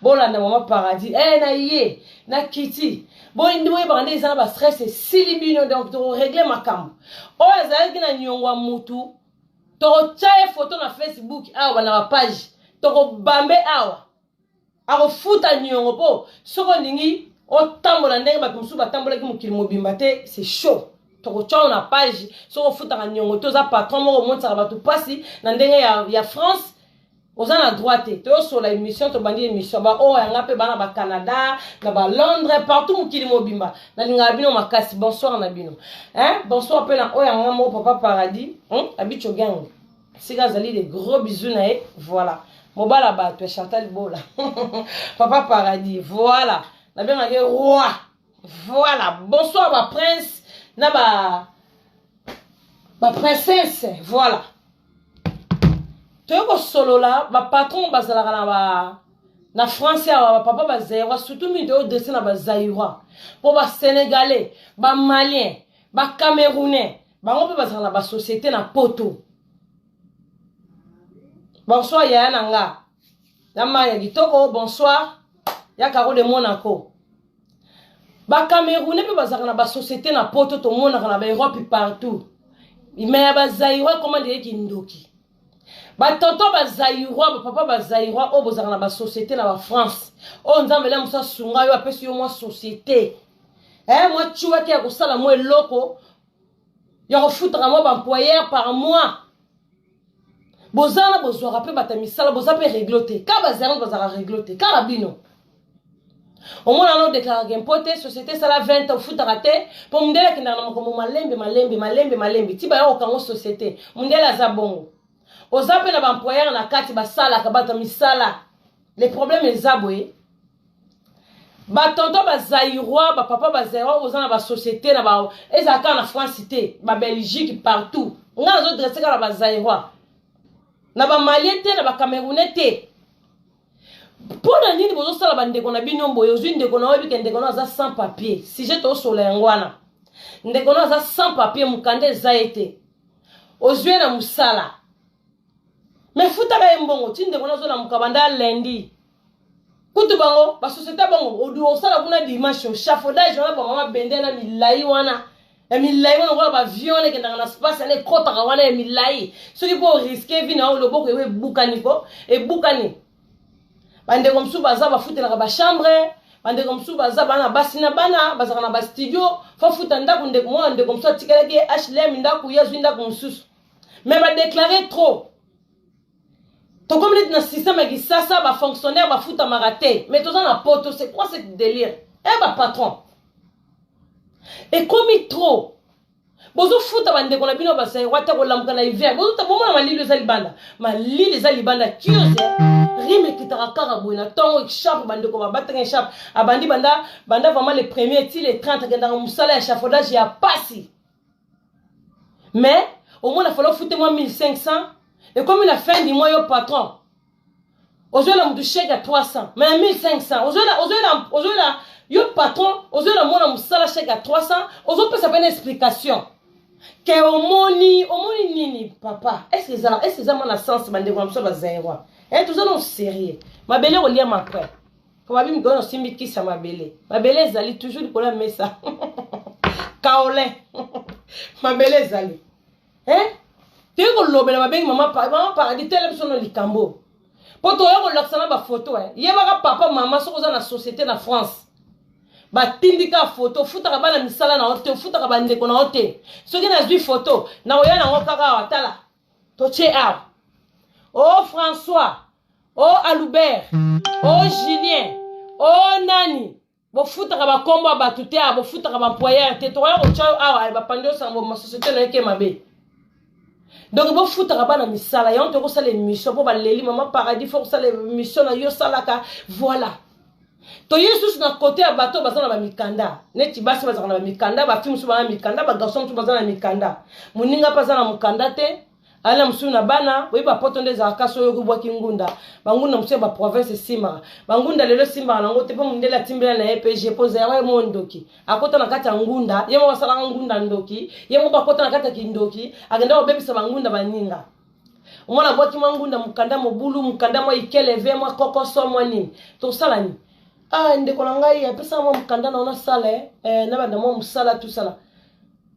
Bolanda mama Paradis eh na ye na kiti boyindi boyebaka nde eza na ba stress esili bino, donc tokoregle makambo oyo azalaki na niongo ya mutu. Tokotya ye foto na Facebook awa na bapage, tokobambe awa, akofuta niongo. Mpo soki olingi otambola ndenge bato mosusu batambolaki mokili mobimba te, c'est chaud. Tokotya na page soki ofutaka niongo te, oza patron moko omonisaka bato mpasi na ndenge ya France, oza na droit te. Toyosola émission, tobandi émission. Baoyo yanga mpe bana baCanada na baLondres, partout mokili mobimba, nalingaka bino makasi. Bonsoir na bino, hein? Bonsoir mpe na oyo yanga moko Papa Paradis, hein? Abicho Gang sika azali, de gros bisous na ye. Voilà, mobala bato ya Chantal Bola, Papa Paradis, voilà, nabengaki roi. Voilà, bonsoir baprince na ba baprincesse. Voilà, toyei kosolola bapatron bazalaka na ba na France awa, bapapa bazaïrois surtout mingi. Toyodresse na bazaïrois mpo basénégalais, bamalien, bacamerounais, bango mpe bazalaka na basociété na Poto. Bonsoir yaya na nga ya mai ya kitoko, bonsoir ya Caro de Monaco. Bacamerounais mpe bazalaka na basociété na Poto, tomonaka na baEurope partout. Mais ya bazaïrois, koma ndeye kindoki. Batonton bazaïrois, bapapa bazaïrois oyo bozalaka na basociété na baFrance, oyo Nzambe ela mosu asunga yo, apesi yo mwa société, mwa cuwaki ya kosala mwa eloko ya kofutaka mwa baemployeur par mois, boza na bozwaka mpe bato ya misala, boza mpe réglo te. Kaka bazaïrois bazalaka réglo te, kaka bino. Omona wana odeklaraka impôt te, société esala 20, ofutaka te, mpo mondele akendaka na makambo malembe malembe malembe malembe ti baya kokango société. Mondele aza bongo. Oza mpe na baemployeur na kati, basalaka bato ya misala. Le problème eza boye: batonton bazaïrois, bapapa bazaïrois, oza na basociété na ba, ezala kaka na France te, baBelgique, partout. Ngai nazodresse kaka na bazaïrois, na bamalien te, na bacamerounais te. Mpo na nini bozosala bandeko na bino boye? Ozwi ndeko na oyebi ke ndeko na aza sans papier. Sujet tosola yango wana: ndeko na aza sans papier, mokanda eza ye te, ozwi ye na mosala, mais futaka ye mbongo ti ndeko na azolamuka banda lundi. Kutu bango basociété bango, osala kuna dimanche échafaudage wana, bamama bende na milai wana ya milai wana, lokola baavion wana ekendaka na space wana, ekɔtaka wana ya milai. Soki mpo orisquer vie na yo, loboko eyo ebukani, ko ebukani. Bandeko mosusu baza bafutelaka bachambre, bandeko mosusu baza bana basi na bana bazalaka na bastudio, fo futa ndako. Ndeko mwana, ndeko mosusu atikalaki ye HLM, ndako ye azwi ndako mosusu, mais badéclare trop. Tokomi neti na système ya kisasa, bafonctionnaire bafutamaka te, mais toza na Poto. C'est quoi cette délire? E bapatron, ekomi trop. Bozofuta bandeko na bino bazaïrois te. Kolamuka na hiver, bomona malili eza libanda, malili eza libanda, curiose rime ekitaka kaka boye na ntongo. Écharpe, bandeko babataka écharpe, abandi banda banda vraiment le premier ti le 30, akendaka mosala ya échafaudage ya pasi. Mais omona fala ofute mwa 1500, ekomi na fin du mois, yo patron ozwela motu chèque ya 300, mais na 1500 ozwela yo patron, ozwela mwana mosala chèque ya 300, ozopesa mpe na explication ke omoni omoni nini. Papa, est ce ezala, est ce eza mwa na sens? Bandeko na biso bazaïrois, toza no sérieux. Mabele koliama après po babi mikolo nosimbi kisi ya mabele. Mabele ezali toujours likolo ya mesa, kaolin, mabele ezali. Toyei kolobela, babengi mama, Mama Paradis, tele biso no likambo mpo toya kolakisa na bafoto. Yebaka papa, mama, soki oza na société na France, batindika foto, ofutaka bana misala na yo te, ofutaka bandeko na yo te. Soki nazwi foto, nakoya nango kaka awa. Tala, totie awa: o François, o Alubert, o Julien, o nani. Bofutaka bakombo ya bato te awa, bofutaka baemployeur te. Tokoya kotya yo awa, bapandi osango masociété na ye ke mabe. Donc bofutaka bana misala yango. Tokosala émission mpo baleli Mama Paradis, fo kosala émission na yo osalaka. Voilà, toye lisusu na kote ya bato baza na bamikanda, neti basi bazalaka na bamikanda, bafille mosusu baza na mikanda, bagarçon mosusu baza na mikanda, moninga mpe aza na mokanda te, ali na mosusu na bana. Boyebi bapoto nde ezalaka so oyoki obwaki ngunda, bangunda mosusu ya baprovince esimbaka, bangunda lelo esimbaka nango te, mpo mondele atimbela na ye pg, mpo zaïrois ye mo ndoki akota na kati ya ngunda, ye moko asalaka ngunda ndoki, ye moko akota na kati ya kindoki, akenda kobebisa bangunda baninga. Omona abwaki mwa ngunda, mokanda mobulu, mokanda mwa ikeleve, mwa kokoso, mwa nini. Tosala nini? Ah, ndeko na ngai, apesaka mwa mokanda na yo nasala, eh, eh, nabanda mwa mosala, tosala.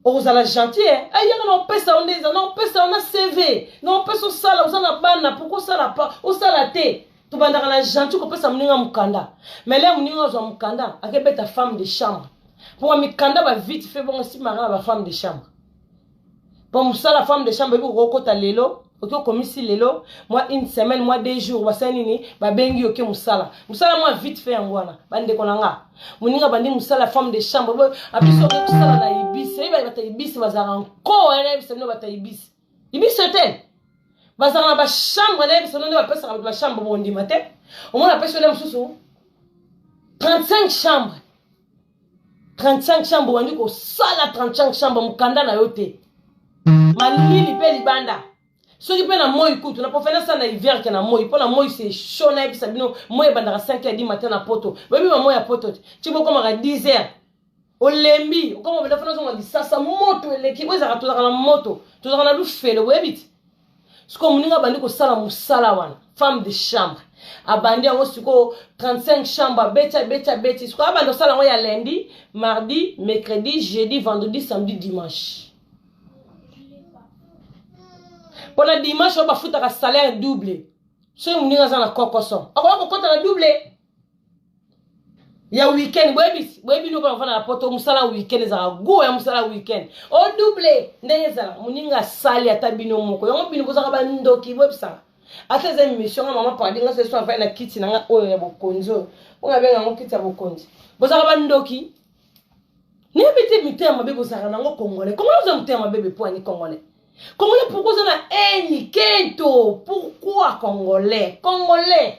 Okozala gentil, eh? Ayaka na opesa yo nde eza, na opesa yo na CV, na opesa osala, oza na bana, pourquoi osala pa, osala te? Tobandaka na gentil kopesa moninga mokanda. Mais lelo moninga azwa mokanda, akebeta femme de chambre. Pour mikanda ba vite fait bongo simaka na ba femme de chambre. Po mosala femme de chambre ebi okokota lelo, oki okomisi lelo, mwa une semaine, mwa 2 jours, basali nini, babengi yo ke mosala. Mosala mwa vite fait yango wana, bandeko na nga. Moninga bandi mosala femme de chambre, bo abiso oki kosala na ibisi, oyebi bato ya ibisi bazalaka nko, wana yebisa bino bato ya ibisi. Ibisi hotel. Bazalaka na ba chambre na yebisa bino nde bapesaka bato ba chambre bondima te. Omona apesi yo nde mosusu 35 chambre. 35 chambre obandi kosala 35 chambre mokanda na yo te malili mpe libanda soki mpe na moi kutu na préfère nasala na hiver ke na moi mpo na moi c'est chaud nayebisa bino moi ebandaka 5 heures du matin na poto boyebi ba moi ya poto te ti bokomaka 10 heures olembi okoma benda fana ozonga lisasa moto eleki oyo ezalaka tozalaka na moto tozalaka na lufelo boyebi ti sikoyo moninga abandi kosala mosala wana femme de chambre abandi yango sikoyo 35 chambre abeti abeti abeti sikoyo abandi kosala yango ya lundi mardi mercredi jeudi vendredi samedi dimanche mpo na dimanche oyo bafutaka salaire double soki moninga aza na kokoso akoya kokota na double ya weekend. Boyebi, boyebi no bana na poto mosala weekend ezalaka goût ya mosala weekend o double ndenge ezala moninga asali ata bino moko yango bino bozalaka bandoki. Boyebisaka ata eza émission nga mama pardi nga soso avai na kiti na nga oyo ya bokonzi oyo oyo abenga yango kiti ya bokonzi. Bozalaka bandoki, nayebi te mitema mabe bozalaka nango. Congolais, congolais oza motema mabe bepwani. Congolais, congolais, pourquoi oza na haine kento? Pourquoi congolais, congolais,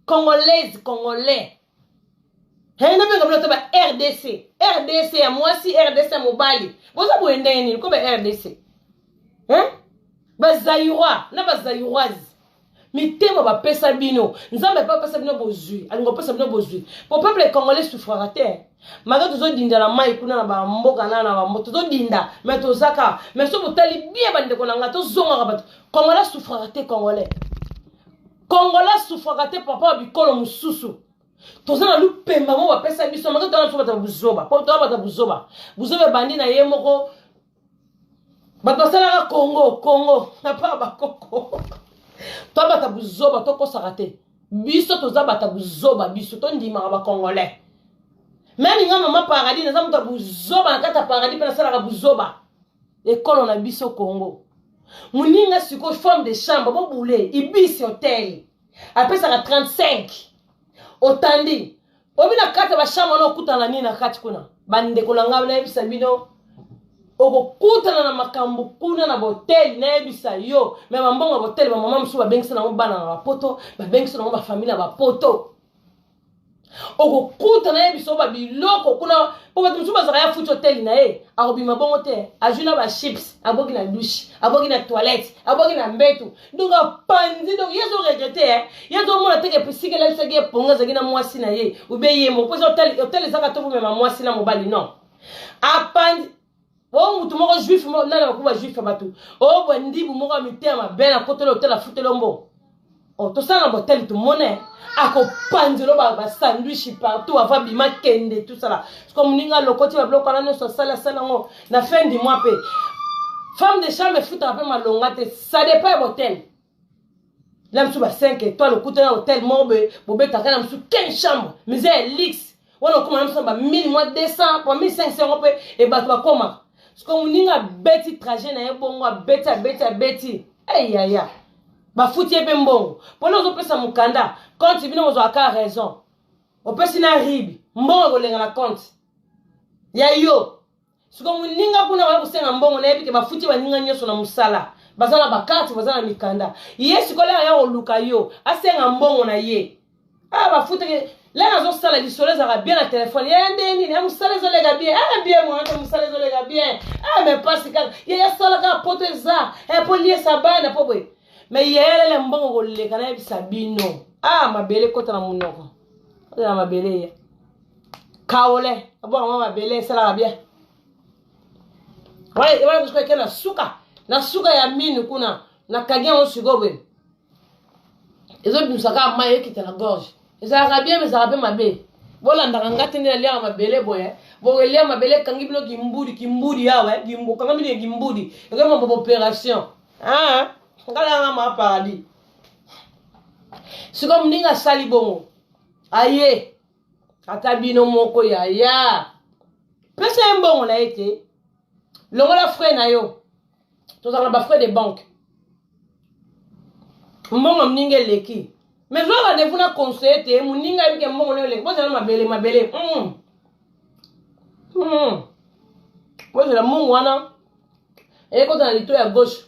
congolaise, congolais? Hey, nabenga bino ata ba RDC, RDC ya mwasi, RDC ya mobali, boza boye ndenge nini ko ba RDC, hein? Bazairois na bazairoise, mitema bapesa bino Nzambe mpe apesa bino bozwi, alingi kopesa bino bozwi po peuple congolais souffraka te. Malgré tozodinda na mai kuna na bamboka na bamboka tozodinda, mais tozaka. Mais so botali bien, bandeko na ngai, tozongaka bato. Congolais souffraka te, congolais, congolais souffraka te. Papa ya bikolo mosusu toza na lupemba mo bapesa biso, malgré toza na biso bato ya buzoba, po toza bato ya buzoba. Buzoba ebandi na ye moko. Bato basalaka Congo, Congo na pa bakoko. Toza bato ya buzoba, tokosaka te. Biso toza bato ya buzoba, biso tondimaka bacongolais. Meme nga mama Paradis naza moto ya buzoba na kati ya Paradis mpe nasalaka buzoba. Ekolo na biso Congo, moninga sikoyo femme de chambre bobule ibisi hotel apesaka 35 otandi obi na kati ya bachambre wana, okutana na nini na kati kuna? Bandeko na ngai, nayebisa bino, okokutana na makambo kuna na boteli. Nayebisa yo, me bambongo ya boteli, bamama mosusu babengisa nango bana na bapoto, babengisa nango bafamile na bapoto. Okokuta, nayebisa yo, babiloko kuna, mpo bato mosusu bazalaka ya futi hoteli na ye, akobima bongo te, azwi na bachips, aboki na douche, aboki na toilette, aboki na mbetu, donc apanzi. Donc ye azoregretter, ye azomona teke pisika elalisaki ye ponga azalaki na mwasi na ye ube ye moko, mpo eza hotel. Hotel ezaka to bomema mwasi na mobali non. Apanzi o mutu moko juif nani bakuba juif ya bato o bwa ndibu moko ya mitema mabe na kotela hotel, afuteli mbongo. Oh, tosala na botele, tomone akopanzelo basandwich partout ava bima kende tosala siko. Moninga alokoti babiloko wana nyonso, asali asali yango na fin du mois. Mpe femme de chambre efutaka mpe malonga te, ça dépend ya botel. Na mosusu ba 5 étoile, okutana hotel moko boye, bobetaka na mosusu 15 chambre, mais eza ya luxe wana, okóma na mosusu ba 1000 mwa 200 ba 1500 yango mpe e bato bakómaka. Siko moninga abeti trajet na ye bongo, abeti abeti abeti, eyaya bafuti ye mpe mbongo mpona ozopesa mokanda compte. Bino bozwaka raison, opesi na ribi mbongo ekolenga na compte ya yo. Siko moninga kuna baya kosenga mbongo, nayebi ke bafuti baninga nyonso na mosala, baza na bakarte, baza na mikanda. Ye sikoyo lere ya koluka yo asenga mbongo na ye, ah, bafutaki lere azosala lisolo ezalaka bien na telefone ye nde nini ya mosala ezoleka bien, ah, bien mwana mosala ezoleka bien, ah, mais pasi kaka ye asala kaka poto eza po liesa bana po boye. Mais yaya lele mbongo koleka, nayebisa bino, ah, mabele ekota na monoko na mabele ye kaole abwaka mwa mabele esalaka bien wana. Eke na suka, na suka ya minu kuna. Nakangi yango sikoyo boye, ezobimisa kaka mai ekita na gorge. Ezalaka bien, ezalaka mpe mabe. Bolandaka nga te nde naliaka mabele boye. Bokolia mabele ekangi bino kimbudi, kimbudi awa, okanga bino kimbudi, ekomi mambo opération. Ah, nga nanga ma paradis. Sikoyo moninga asali bongo, aye ata bino moko yaya, pesa ye mbongo na ye te, longola frais na yo. Tozalaka na bafrais de banque, mbongo moninga eleki, mais zwa rendez-vous na conseiller te. Moninga ayebi ke mbongo nayo eleki. Bozela mabele, mabele. Bozela mbongo wana eyekota na lito ya gauche.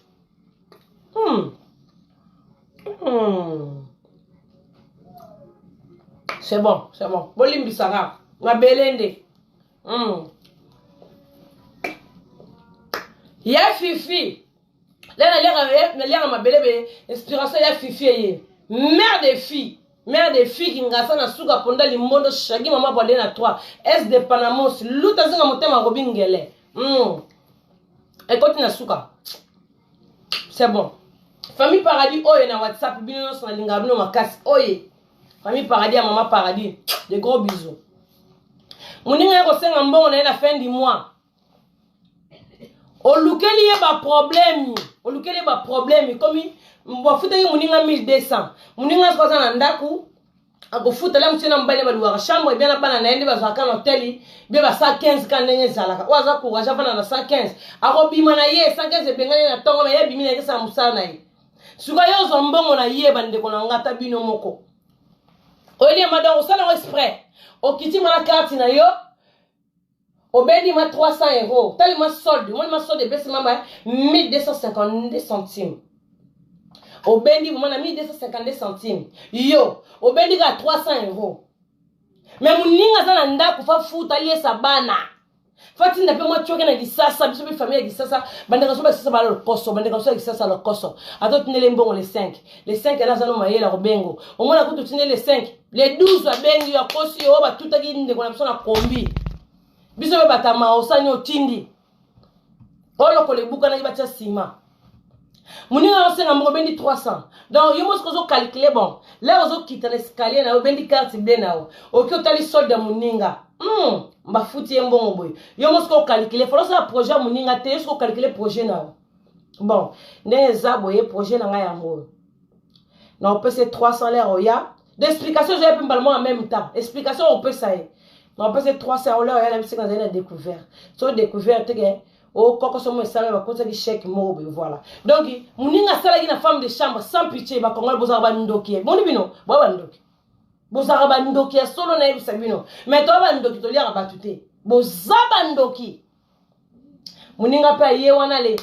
C'est bon, c'est bon. Bolimbisaka, mabele nde. Ya Fifi le naliaka mabele be inspiration ya Fifi eye. Mère de fille, mère de fille, Kingasa na suka ponda limbondo shagi mama bwale na 3 s de Panamos luta zinga motema robi ngele. Ekoti na suka, c'est bon. Famille Paradis oyo na WhatsApp, bino nyonso nalingaka bino makasi. Oye famille Paradis ya mama Paradis, de gros bisous. Moninga ye kosenga mbongo na ye na fin du mois, olukeli ye baproblème, olukeli ye baproblème. Komi bafutaki moninga 1200, moninga soki aza na ndako akofuta la mosu na mobali baluwaka chambre ebia na bana na ye nde bazwaka na hôtel bie ba 115 ka ndenge ezalaka. Oyo aza courage avanda na 115, akobima na ye 115 ebengani na ntongo na ye, abimi na ye kesala mosala na ye. Sikoyo ye ozwa mbongo na ye. Bandeko na nga, ata bino moko oyeliema, donc osala yango exprès, okiti ma na carte na yo, obendi ma 300 euro, tali ma solde, omoni ma solde epesi mama 1252 centimes. Obendi moma na 1252 centimes, yo obendi kaka 300 euro, mais moninga aza na ndako, fa futa, aliesa bana, fatinda mpe mwa tioke na Kisasa. Biso mpe famille ya Kisasa, bandeko so basisa bala lokoso, bandeko so ya Kisasa lokoso. Ata otindeli mbongo le 5, le 5 yana aza no mayele kobengo, omona kutu otindeli le 5, le 12 abengi yo, akosi yo oyo batutaki ndeko na biso na kombi. Biso mpe batama osani otindi oyo lokolo ebukanaki, batia nsima. Moninga osenga mbongo, obendi 300, donc yo mosiko ozocalcule. Bon, lere ozokita na escalier na yo, obendi carte bleue na yo, oki otali solde ya moninga, bafuti ye mbongo boye. Yo mosiko ocalcule, fala osala projet ya moninga te, yo siko ocalcule projet na yo. Bon, ndenge eza boye, projet na ngai yango oyo, na opesa 300, lere oya d'explication ezoya mpe mbala moko en même temps. Explication opesa ye, na opesa 300, lere oya na bisika nazali na découvert, so découvert teke okokoso mo esala bakotisaki chèque moko boye. Voilà, donc moninga asalaki na femme de chambre sans pitié. Bakongole bozalaka bandoki, boni bino boya bandoki, bozalaka bandoki ya solo, nayebisa bino. Mais toya bandoki, toliaka bato te, boza bandoki. Moninga mpe aye wana le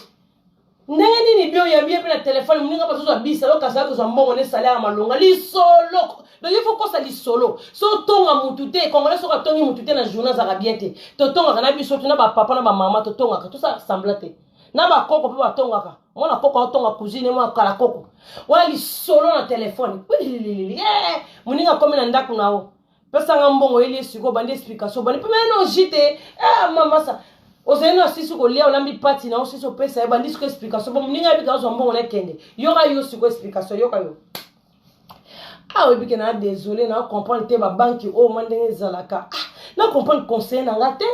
ndenge nini bi oyambi ye mpe na telefone, moninga mpe azozwa bisa okasa kozwa mbongo na esalaire malonga lisolo. Donc il faut kosa lisolo so otonga mutu te. Congolais soki atongi mutu te na journée, azalaka bien te. Totongaka na biso tu na bapapa na bamama, totongaka, tosala semblant te. Na bakoko mpe batongaka, mwana koko aotonga cousine, mwana kala koko wana lisolo na telefone. Moninga akomi na ndako na yo, pesanga mbongo, oyeli ye sikoyo, bandi explication, bandi mpe meno ji te. Mama sa ozali na sisi kolia, olambi pati na osisi, opesa ye, bandi siko explication. Bo moninga yebika ozwa mbongo na ekende, yoka yo siko explication, yoka yo. Ah, oyebi ke na désolé, na comprendre te babanki oyo mwa ndenge ezalaka. Ah, na comprendre conseiller na nga te,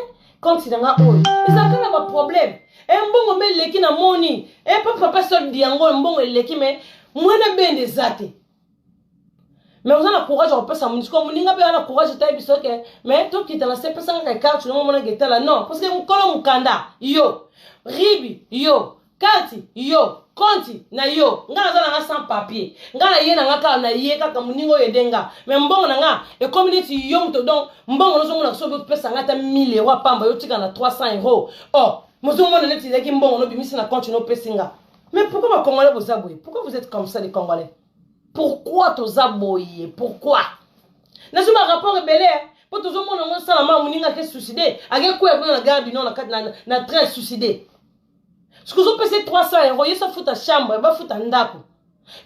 compte na nga oyo ezalaka na baproblème e mbongo mbe eleki na moni e mpe papa solde yango mbongo eleki, mais mwana bende eza te. Mais oza na courage ya kopesa monisiko, moninga mpe aza na courage etayebi biso ke mais tokita na se, pesanga ka carte nango, omonaka etala non, parce que mokolo mokanda yo, RIB yo, carte yo, compte na yo, nga naza nanga sans papier, nga na ye na nga kaka na ye kaka moninga oyo ede nga, mais mbongo na nga ekomi neti yo moto. Donc mbongo nozomona soki opesa nga ata 1000 euro apamba, yo tika na 300 euro, oh, mozomona neti ezalaki mbongo nobimisi na compte nopesi nga. Mais pourquoi bacongolais boza boye? Pourquoi vous êtes comme ça, les Congolais? Pourquoi toza boye? Pourquoi? Nazwi barapport ebele mpo tozomona yango esalama. Moninga ake suicide, ake kwea kuna na gare du Nord, na train, suicide. Soki ozopesa 300 euro, ye so afuta chambre, bafuta ndako,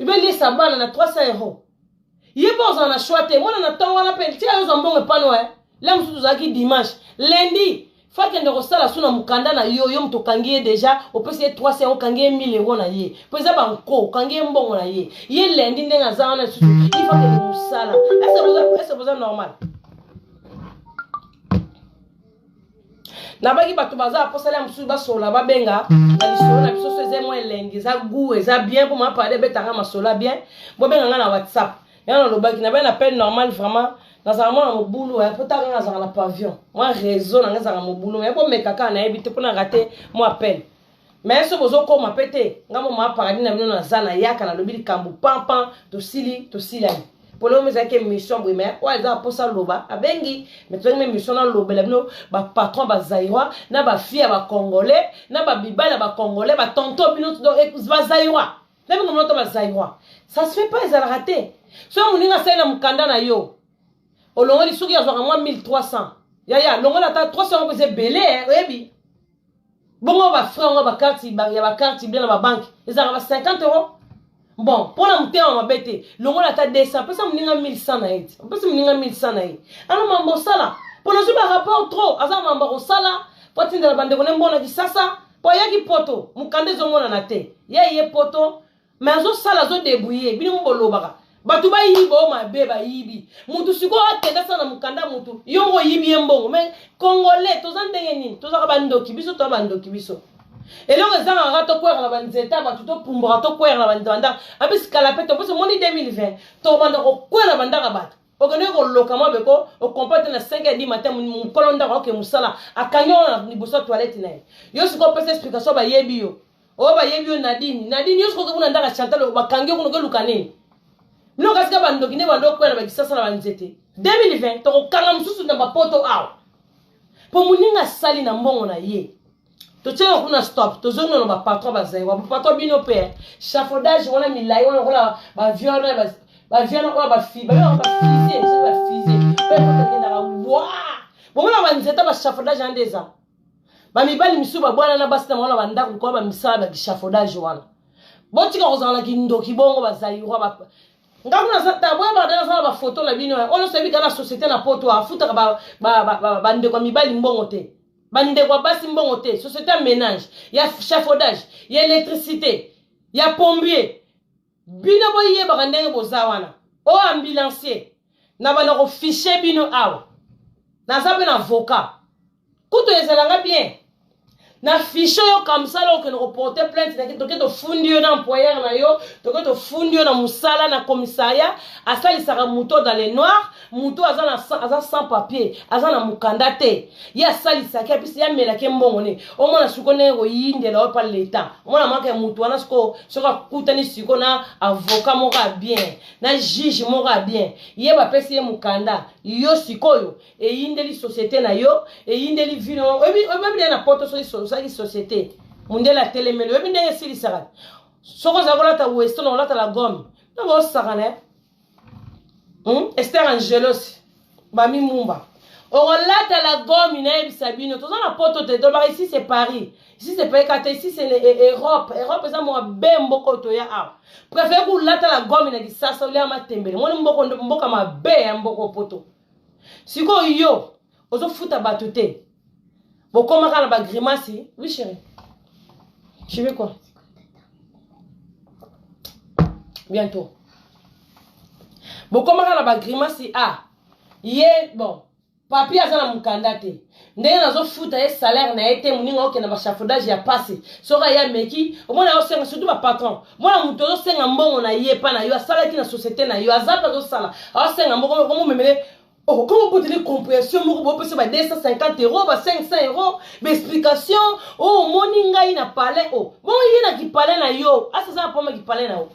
ebeliesa bana na 300 euro, ye mpe ozala na choix te. Mwana na ntongo wana mpe tika yozwa mbongo epano e la mosusu, tozalaki dimanche, lundi. Fa kende kosala su na mokanda na yo, yo moto okangi ye deja, opesi ye 300 okangi ye 1000 euro na ye. Po eza banko, okangi ye mbongo na ye. Ye lundi ndenge aza wana lisusu, il faut kende mosala. Est-ce que boza normal? Nabaki bato baza aposala ya mosusu basolola babenga na lisolo na biso so eza mwa elengi eza goût eza bien mpo mapade ebetanga masolo ya bien bobenga nga na whatsapp yango nalobaki nabai na peine normal vraiment nazala mwana mobulu eh, mpo taka nga nazala na pavillon mwa réseau na nga ezalaka mobulu me bomeka kaka nayebi te mpo na rate mwa peine me so bozokoma mpe te nga mo maa paradis na bino naza nayaka nalobi likambo pampan tosili tosilani mpo lelo ezalaki émission boye me oyo aza mposa aloba abengi me tozalaki ma émission nalobela bino bapatron bazairois na bafille ya bacongolais na babibali ya bacongolais batonto bino bazairois na bingo moto ba zaïrois ça se fait pas ezalaka te soki moninga asali na mokanda na yo olongoli soki azwaka mwa 1300 yaya longola ata 300 yango mpenza ebele eh, oyebi bongo bafrais yango bakarte ya bakarte bia na babanke ezalaka ba 50 euro bon mpo na motema mabe te longola ata 200 pesa moninga 1100 na ye te opesi moninga 1100 na ye ana mambo osala mpo nazwi barapport trop aza mambo akosala mpo atindela bandeko ne mbona kisasa Po ayaki poto mukanda ezo monana te ye aye poto mais azo sala azo debrouiller bino moko bolobaka batu bayiba oyo mabe bayibi mutu sikoyo akende asala na mukanda mutu yo moko oyibi ye mbongo mais congolais toza ndenge nini tozaka bandoki biso toza bandoki biso eloko ezangaka kaka tokweyaka na banzete ya bato topumbwaka tokweyaka na bandako abisi kala pe toposi omoni 2020 tokobanda kokwea na bandako ya bato Okendeki koloka mwa beko okompa te na 5 heures du matin mokolo ndako aoke mosala akangi yo na liboso ya toilette na ye yo sikoyo opesa explication bayebi yo oyo bayebi yo Nadine Nadine yo sikoyo kuna ndaka Chantal bakangi yo kuna okeluka nini bino kasi ka bandoki nde bando okwela na bakisasa na banzete 2020 tokokanga mosusu na bapoto awa mpo moninga asali na mbongo na ye totiaka kuna stop tozongi nano bapatron bazairwa bapatron bino mpe eh. chafaudage wana milai wana lokola bavion wana bavion oyo bafize soki bafize mpe ekendaka wa bomona banzete bachafaudage wana nde eza bamibali misusu babwana na basi na bango na bandako lokola bamisala bachafaudage wana botika kozala na kindoki bongo bazairwa nga kuna taboya bada naza na bafoto na bino oyo nyonso yebi kaka na société na poto afutaka bandeko ya mibali mbongo te bandeko ya basi mbongo te société ya ménage ya chafaudage ya électricité ya pombier bino boyebaka ndenge boza wana o ambulancier na banda kofiche bino awa naza mpe na avocat kutu ezalanga bien na fiche oyo kamsala okende koporte plainte nake toke tofundi yo na employeur na yo toke tofundi yo na mosala na commissariat asalisaka moto dans le noir moto aza na aza sans papier aza na mokanda te ye asalisaki apesi ye amelaki mbongo ne omona siko ndenge koyindela oyo pa leta omona maka ya moto wana siko soki akutani siko na avocat moko ya bien na juge moko ya bien ye bapesi ye mokanda yo sikoyo eyindeli société na yo eyindeli vie na yo oyebi ndenge na poto soki osalaki société mondele atelemeli oyebi ndenge esilisaka soki ozali kolata weston olata la gomme ntango osakana Esther Angelos Bami Mumba okolata la gomme nayebisa bino toza na poto te tolobaka ici c'est Paris ici c'est Paris kata ici c'est Europe Europe eza mabe mboka oyo toya awa préfère kolata la gomme na kisasa olia matembele moni mboko mboka mabe ya mboko poto sikoyo yo ozofuta bato te bokomaka na bagrimasi oui chérie tu veux quoi bientôt bokomaka na bagrimasi a ah, ye bon papi aza na mokanda te ndenge nazofuta ye salaire na ye te moninga okende bachafaudage ya pasi soki aye ameki omona osenga surtout bapatron mwana moto ozosenga mbongo na ye epa na yo asalaki na société na yo aza mpe azosala aosenga mbongo okomomemele Oh, comment boteli comprehension moko bopesa ba 250 euros ba 500 euros ba explication oh omoni ngai na palais oh bongo ye na kipalais na yo asa aza na problème ya kipalais na yo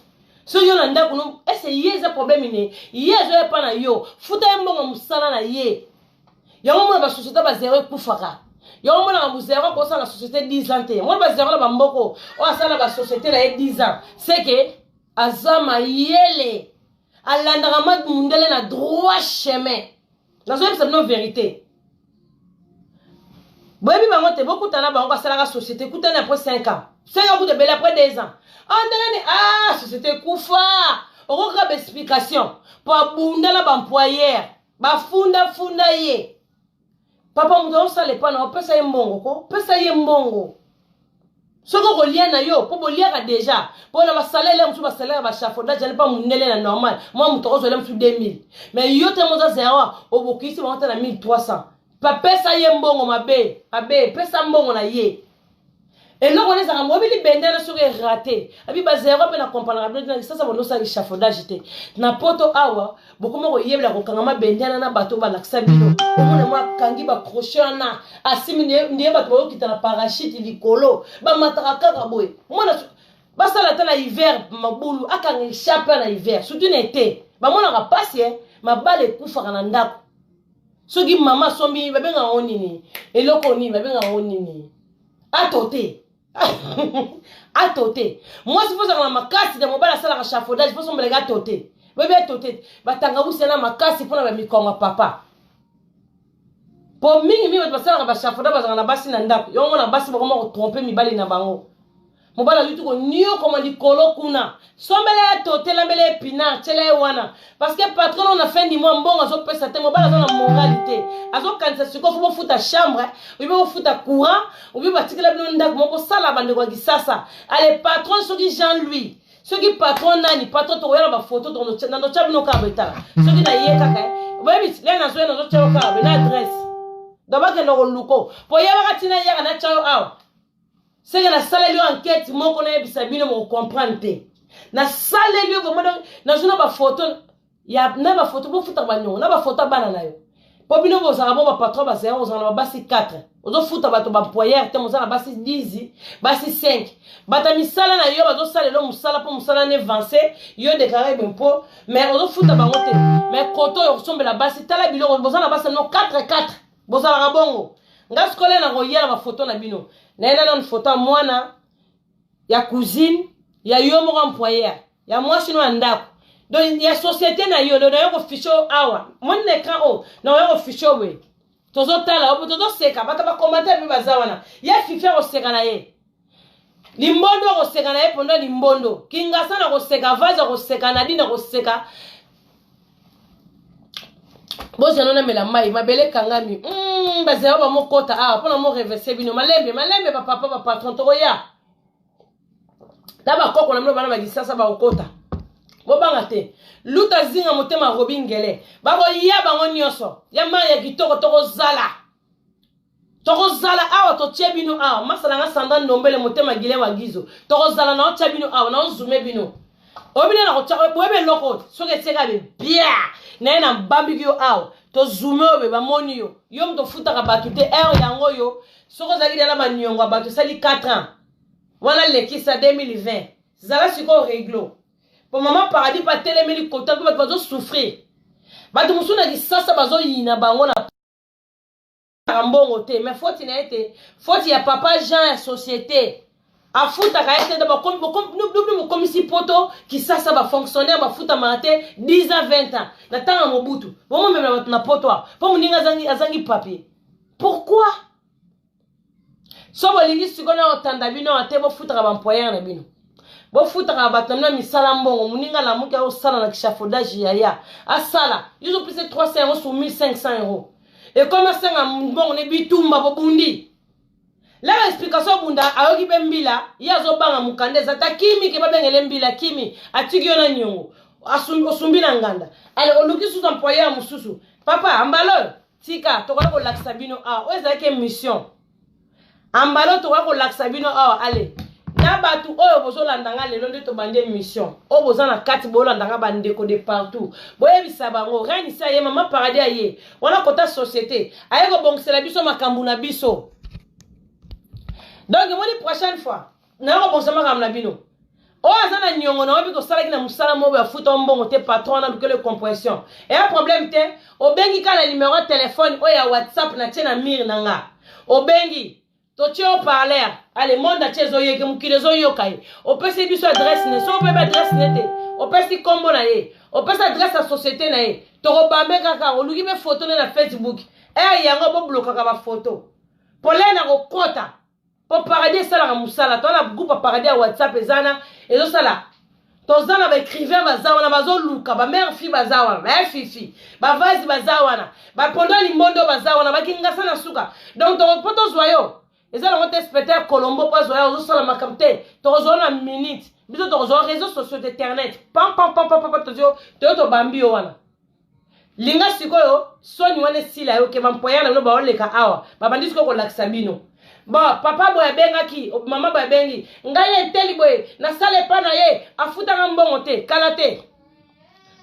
soki yo na ndako no ese ye eza problème ne ye azoya epa na yo futa ye mbongo mosala na ye yango mona basociété bazero ekufaka yango monaka mozero akosala na société 10 ans te mona bazero na bamboko oyo asala na basociété na ye 10 ans seke aza mayele alandaka ma mundele na droit chemin nazoyebisa bino verité boyebi bango te bokutana bango basalaka société kutani après 5 ans 5 ans kuta ebele après 2 ans ah ndenge ni ah société ekufa okokaka baexplication mpo abunda na baemployeur bafundafunda ye. Papa moto azosala epa na opesa ye mbongo ko pesa ye mbongo soki okolia na yo mpo boliaka deja mpo na basalele mosusu basalelaka bachafaudage ale mpa mondele na normal mwa moto akozwela mosusu 2000 mais yo te moza zero obokisi bango te na 1300 papesa ye mbongo mabe mabe pesa mbongo na ye eloko wana ezalaka moyebi libende wana soki erate abi bazero mpe na comprendaka bino te sasa bondo osala échafaudage te na poto awa bokoma koyebela kokanga mabende wana na bato balakisa bino omona mwa akangi bacrochet wana asimi ndiye bato bayokita na parachute likolo bamataka kaka boye mwana basala ata na hiver mabulu akanga echappe na hiver surtout na ete bamonaka mpasi e mabala ekufaka na ndako soki mama asombi babengaka yango nini eloko nini babengaka yango nini ato te ato te mwasi fo ozalaka na makasi na mobali asalaka chafaudage fo sombelaki ato te boyebi ato te batangawusi na makasi mpona bamikongo ya papa mpo mingi mingi bato basalaka bachafaudage bazalaka na basi na ndako yango mona basi bakoma kotrompe mibali na bango mobali azuti koniokoma likolo kuna sombela ye tote lambela ye pinard tyela ye wana parce que patron na fin du mois mbongo azopesa te mobali aza na morale te azokanisa sikoyo fo bofuta chambre oyebi bofuta courant oyebi batikela bino ndako moko bosala bandeko ya kisasa ale patron soki jean louis soki patron nani patron tokoya na bafoto nandotya bino kaka boetala soki naye kaka boyebi le nazoya nazotya yo kaka boye na adresse donc bakenda koluko po yebaka ntina yaka natya yo awa seke nasaleli yo enquête moko nayebisa bino bokocomprendre te nasaleli yo vraiment donc nazwi na bafoto ya na bafoto bofutaka baniongo na bafoto ya bana na yo mpo bino bozalaka bo bapatron bazala ozala na babasi 4 ozofuta bato baemployeur te moza na basi 10 basi 5 bato ya misala na yo bazosalela mosala mpo mosala na avance yo deklare bempo mais ozofuta bango te mais koto oyo okosombela basi tala biloko boza na basi na bino 4 4 bozalaka bongo nga sikoyo na koya na bafoto na bino naye na nanu foto ya mwana ya cousine ya yo moko employeur ya mwasi no ya ndako donc ya société na yo donc nayo kofiche oyo awa moni na écran oyo nakoya kofiche oyo boye tozotala oyo tozoseka bato bacommentaire mpe baza wana ye fifi akoseka na ye limbondo akoseka na ye mpondo limbondo kingasa na koseka vase akoseka nadine akoseka bozela namela mai mabele ekangami mm, bazela bamokota awa mpona morevese bino malembe malembe bapapa bapatron tokoya na bakoko na bino bana bakisasa bakokota bobanga te luta zinga motema robi ngele bakoya bango nyonso ya mai ya kitoko tokozala tokozala awa totie bino awa masala nga sandra ndombele motema gile wa gizo tokozala na otya bino awa na ozume bino oyebi nde nakotya boyebi eloko soki etieka be bia naye na bambiki yo awa tozume oyo be bamoni yo yo moto ofutaka bato te heure yango oyo soki ozalaki na baniongo ya bato esali 4 ans wana lekisa 2020 zala sikoyo reglo po mama paradis mpe atelemeli kota mpe bato bazosouffrir bato mosusu na kisasa bazoyina bango na mbongo te mais foti na ye te foti ya papa jean ya société afutaka ye te bino bokomisi poto kisasa bafonctionnaire bafutamaka te 10 ans 20 ans na ntango ya mobutu bomomemela bato na poto awa mpo moninga azangi, azangi papier pourquoi so bolingi sikoyo na kotanda bino awa te bofutaka baemployeur na bino bofutaka bato na bino ya misala mbongo moninga alamuki akosala na kishafaudage yaya asala yo ozopesa 300 euro sur 1500 euro ekomi asenga mbongo ne bitumba bobundi laka explication obunda ayoki mpe mbila ye azobanga mokanda eza ta kimi ke babengele mbila kimi atiki yo na niongo osumbi na nganda ale oluki susu employeur mosusu papa ambala oyo tika tokoki kolakisa bino awa oyo ezalaki émission ambala tokoki kolakisa bino awa ale na bato oyo bozolanda nga lelo nde tobandi émission oyo boza na kati bolanda nga bandeko de partout boyebisa bango reine isi aye mama paradis aye wana kota société aye kobongisela biso makambo na biso donc emoni prochaine fois naye kobongisa makambo na bino oyo aza na niongo na oyebi kosalaki na mosala moko ya futa mbongo te patron wana lukele compression eya problème te obengi kaka na numero ya telefone oyo ya whatsapp na tie na mire na nga obengi totie yo parler ale monde atie ezoyeke mokili ezoyoka ye opesi biso adresse ne soki opebi adresse ne te opesi nkombo na ye opesi adresse ya société na ye tokobambe kaka oluki mpe foto ne na facebook ere yango boblokaka bafoto polele na kokota po paradis esalaka mosala to na groupe ya paradis ya whatsapp eza na ezosala Toza na ba écrivain baza wana bazoluka ba mère fille baza wana ba fifi ba vase baza wana ba pondo limbondo baza wana bakingasa na suka donc mpo tozwa yo eza nango te spectacle colombo mpo azwa yo ozosala makambo te tokozwa yo na minute biso tokozwa réseau sociaux internet pam pam pam pam pam tozo toyo tobambi yo wana linga sikoyo soni wana esila yo ke bampoya na bino baoleka awa babandi sikoyo kolakisa bino bon papa boye abengaki mama boye abengi ngai eteli boye nasala epa na ye afutanga mbongo te kala te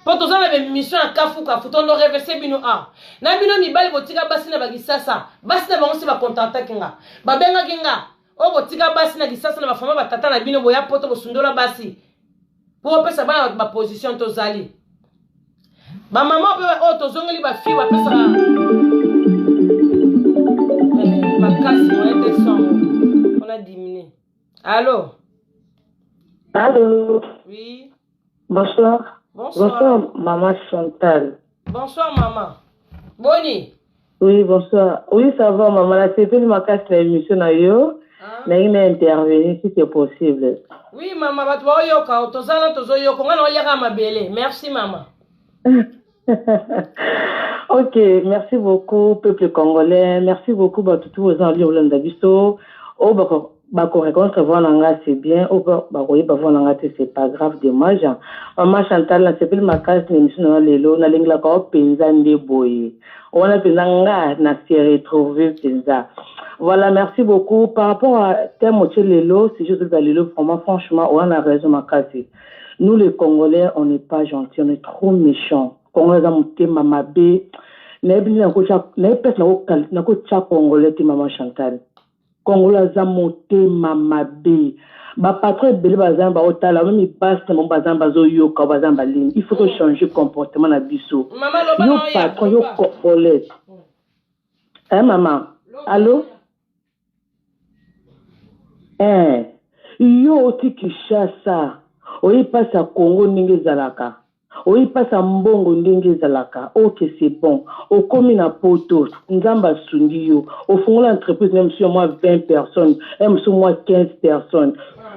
mpo toza na bemission ya kafukafu tondo revese bino awa na bino mibali botika basi na bakisasa basi na bango si bakontantaki nga babengaki nga oyo botika basi na kisasa na bafama batata na bino boya poto bosundola basi mpo bopesa bana bato baposition tozali bamama mpe oyo tozongeli bafille bapesaka eh, makasi moye te songo mpona dimine allo Allô. Oui. Bonsoir. Bonsoir. Bonsoir, maman Chantal. Bonsoir, maman. Boni. Oui, bonsoir. Oui, ça va, maman. La CPL makasi na émission na yo. Nalingi na intervenir si c'est possible. Oui, maman, bato baoyoka, tozala tozoyoka, nga na oliaka mabele. Merci, maman. Ok, merci beaucoup, peuple congolais. Merci beaucoup, bato tout oza na olanda biso. Oyo bako bako reconnaître voix na nga c'est bien, oyo bakoyeba voix na nga te c'est pas grave, dommage. Maman Chantal, nasepeli makasi na émission na yo lelo, nalengelaka yo mpenza nde boye. Wana mpenza nga na se retrouver mpenza. Voilà, merci beaucoup. Par rapport à thème otie lelo, sujet ozoloba lelo, vraiment franchement, oza na raison makasi. Nous les Congolais, on n'est pas gentils, on est trop méchants. Congolais aza motema mabe. Nayebi nde nakotia nayebi place nakotia Congolais te maman Chantal. Congolais aza motema mabe. Ba patron ebele baza baotala meme basi na bango baza bazoyoka baza balini. Il faut to changer comportement na biso. Mama loba Yo na oya, patron, yo loba. Congolais. Hein maman? Allô? Eh, yo oti Kinshasa, oyebi mpasi ya Congo ndenge ezalaka, oyebi mpasi ya mbongo ndenge ezalaka, ok c'est bon, okomi na poto, Nzambe asungi yo, ofungola entreprise na mosusu ya mwa 20 personnes, ya mosusu mwa 15 personnes,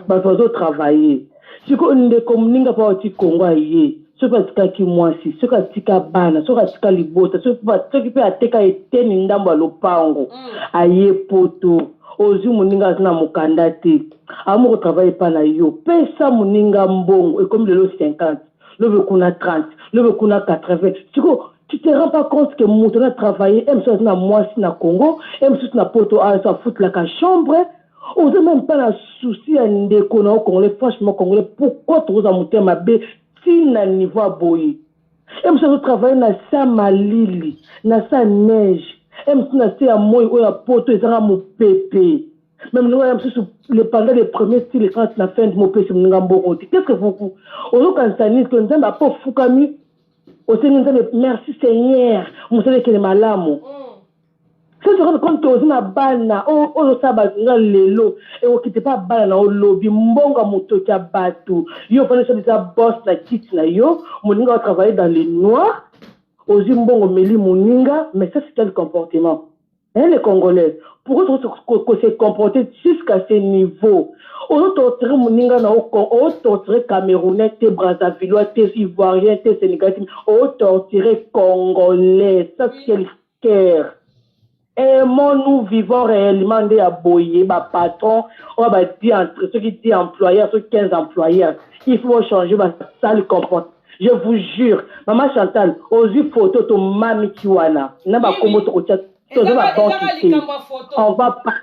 bato bazo travailler. Sikoyo ndeko moninga mpo auti Congo aye, soki atikaki mwasi, soki atika bana, soki atika libota, soki mpe ateka eteni ndambo ya lopango, aye poto, ozwi moninga aza na mokanda te, akomi kotravaille epa na yo, pesa moninga mbongo, ekomi lelo 50, lobi kuna 30, lobi kuna 80. Sikoyo tu te rends pas compte que moto na travailler, ye mosusu aza na mwasi na Congo, ye mosusu na poto azo afutelaka chambre, oza même pas na souci ya ndeko na yo congolais. Franchement congolais, pourquoi tokoza motema mabe ntina niveau ya boye? Ye mosusu azotravaille na sa malili, na sa neige, ye mosusu na se ya moi oyo ya poto ezanga mopepe, même ndenge ya mosusu le pendant les premiers ti le 30 na fin du mois opesi moninga mbongo te. Qu'est ce que vous ozokanisa nini? To Nzambe apo ofukami osengi Nzambe merci Seigneur, mosala ekende malamu. So se rendre compte oza na bana oyo osala baninga lelo ekokite mpa bana na olobi mbongo ya motoki ya bato. Yo ofandi soki eza boss na kiti na yo, moninga otravaille dans le noir, ozwi mbongo meli moninga. Mais ça c'est quel comportement, hein, les Congolais? Pourquoi ko se comporter jusqu'à ce niveau? Ozotorture moninga na ozotorture Camerounais te, Brazzavillois te, Ivoirien te, Sénégalais te, ozotorture Congolais. Ça c'est quel cœur? Aimons-nous vivons réellement nde ya boye? Bapatron oyo badi entre soki 10 employeurs, soki 15 employeurs, il faut changer basale comportement. Je vous jure, mama Chantal, ozwi photo tomamiki wana na bakombo tokotia, toza babanki te, on va pas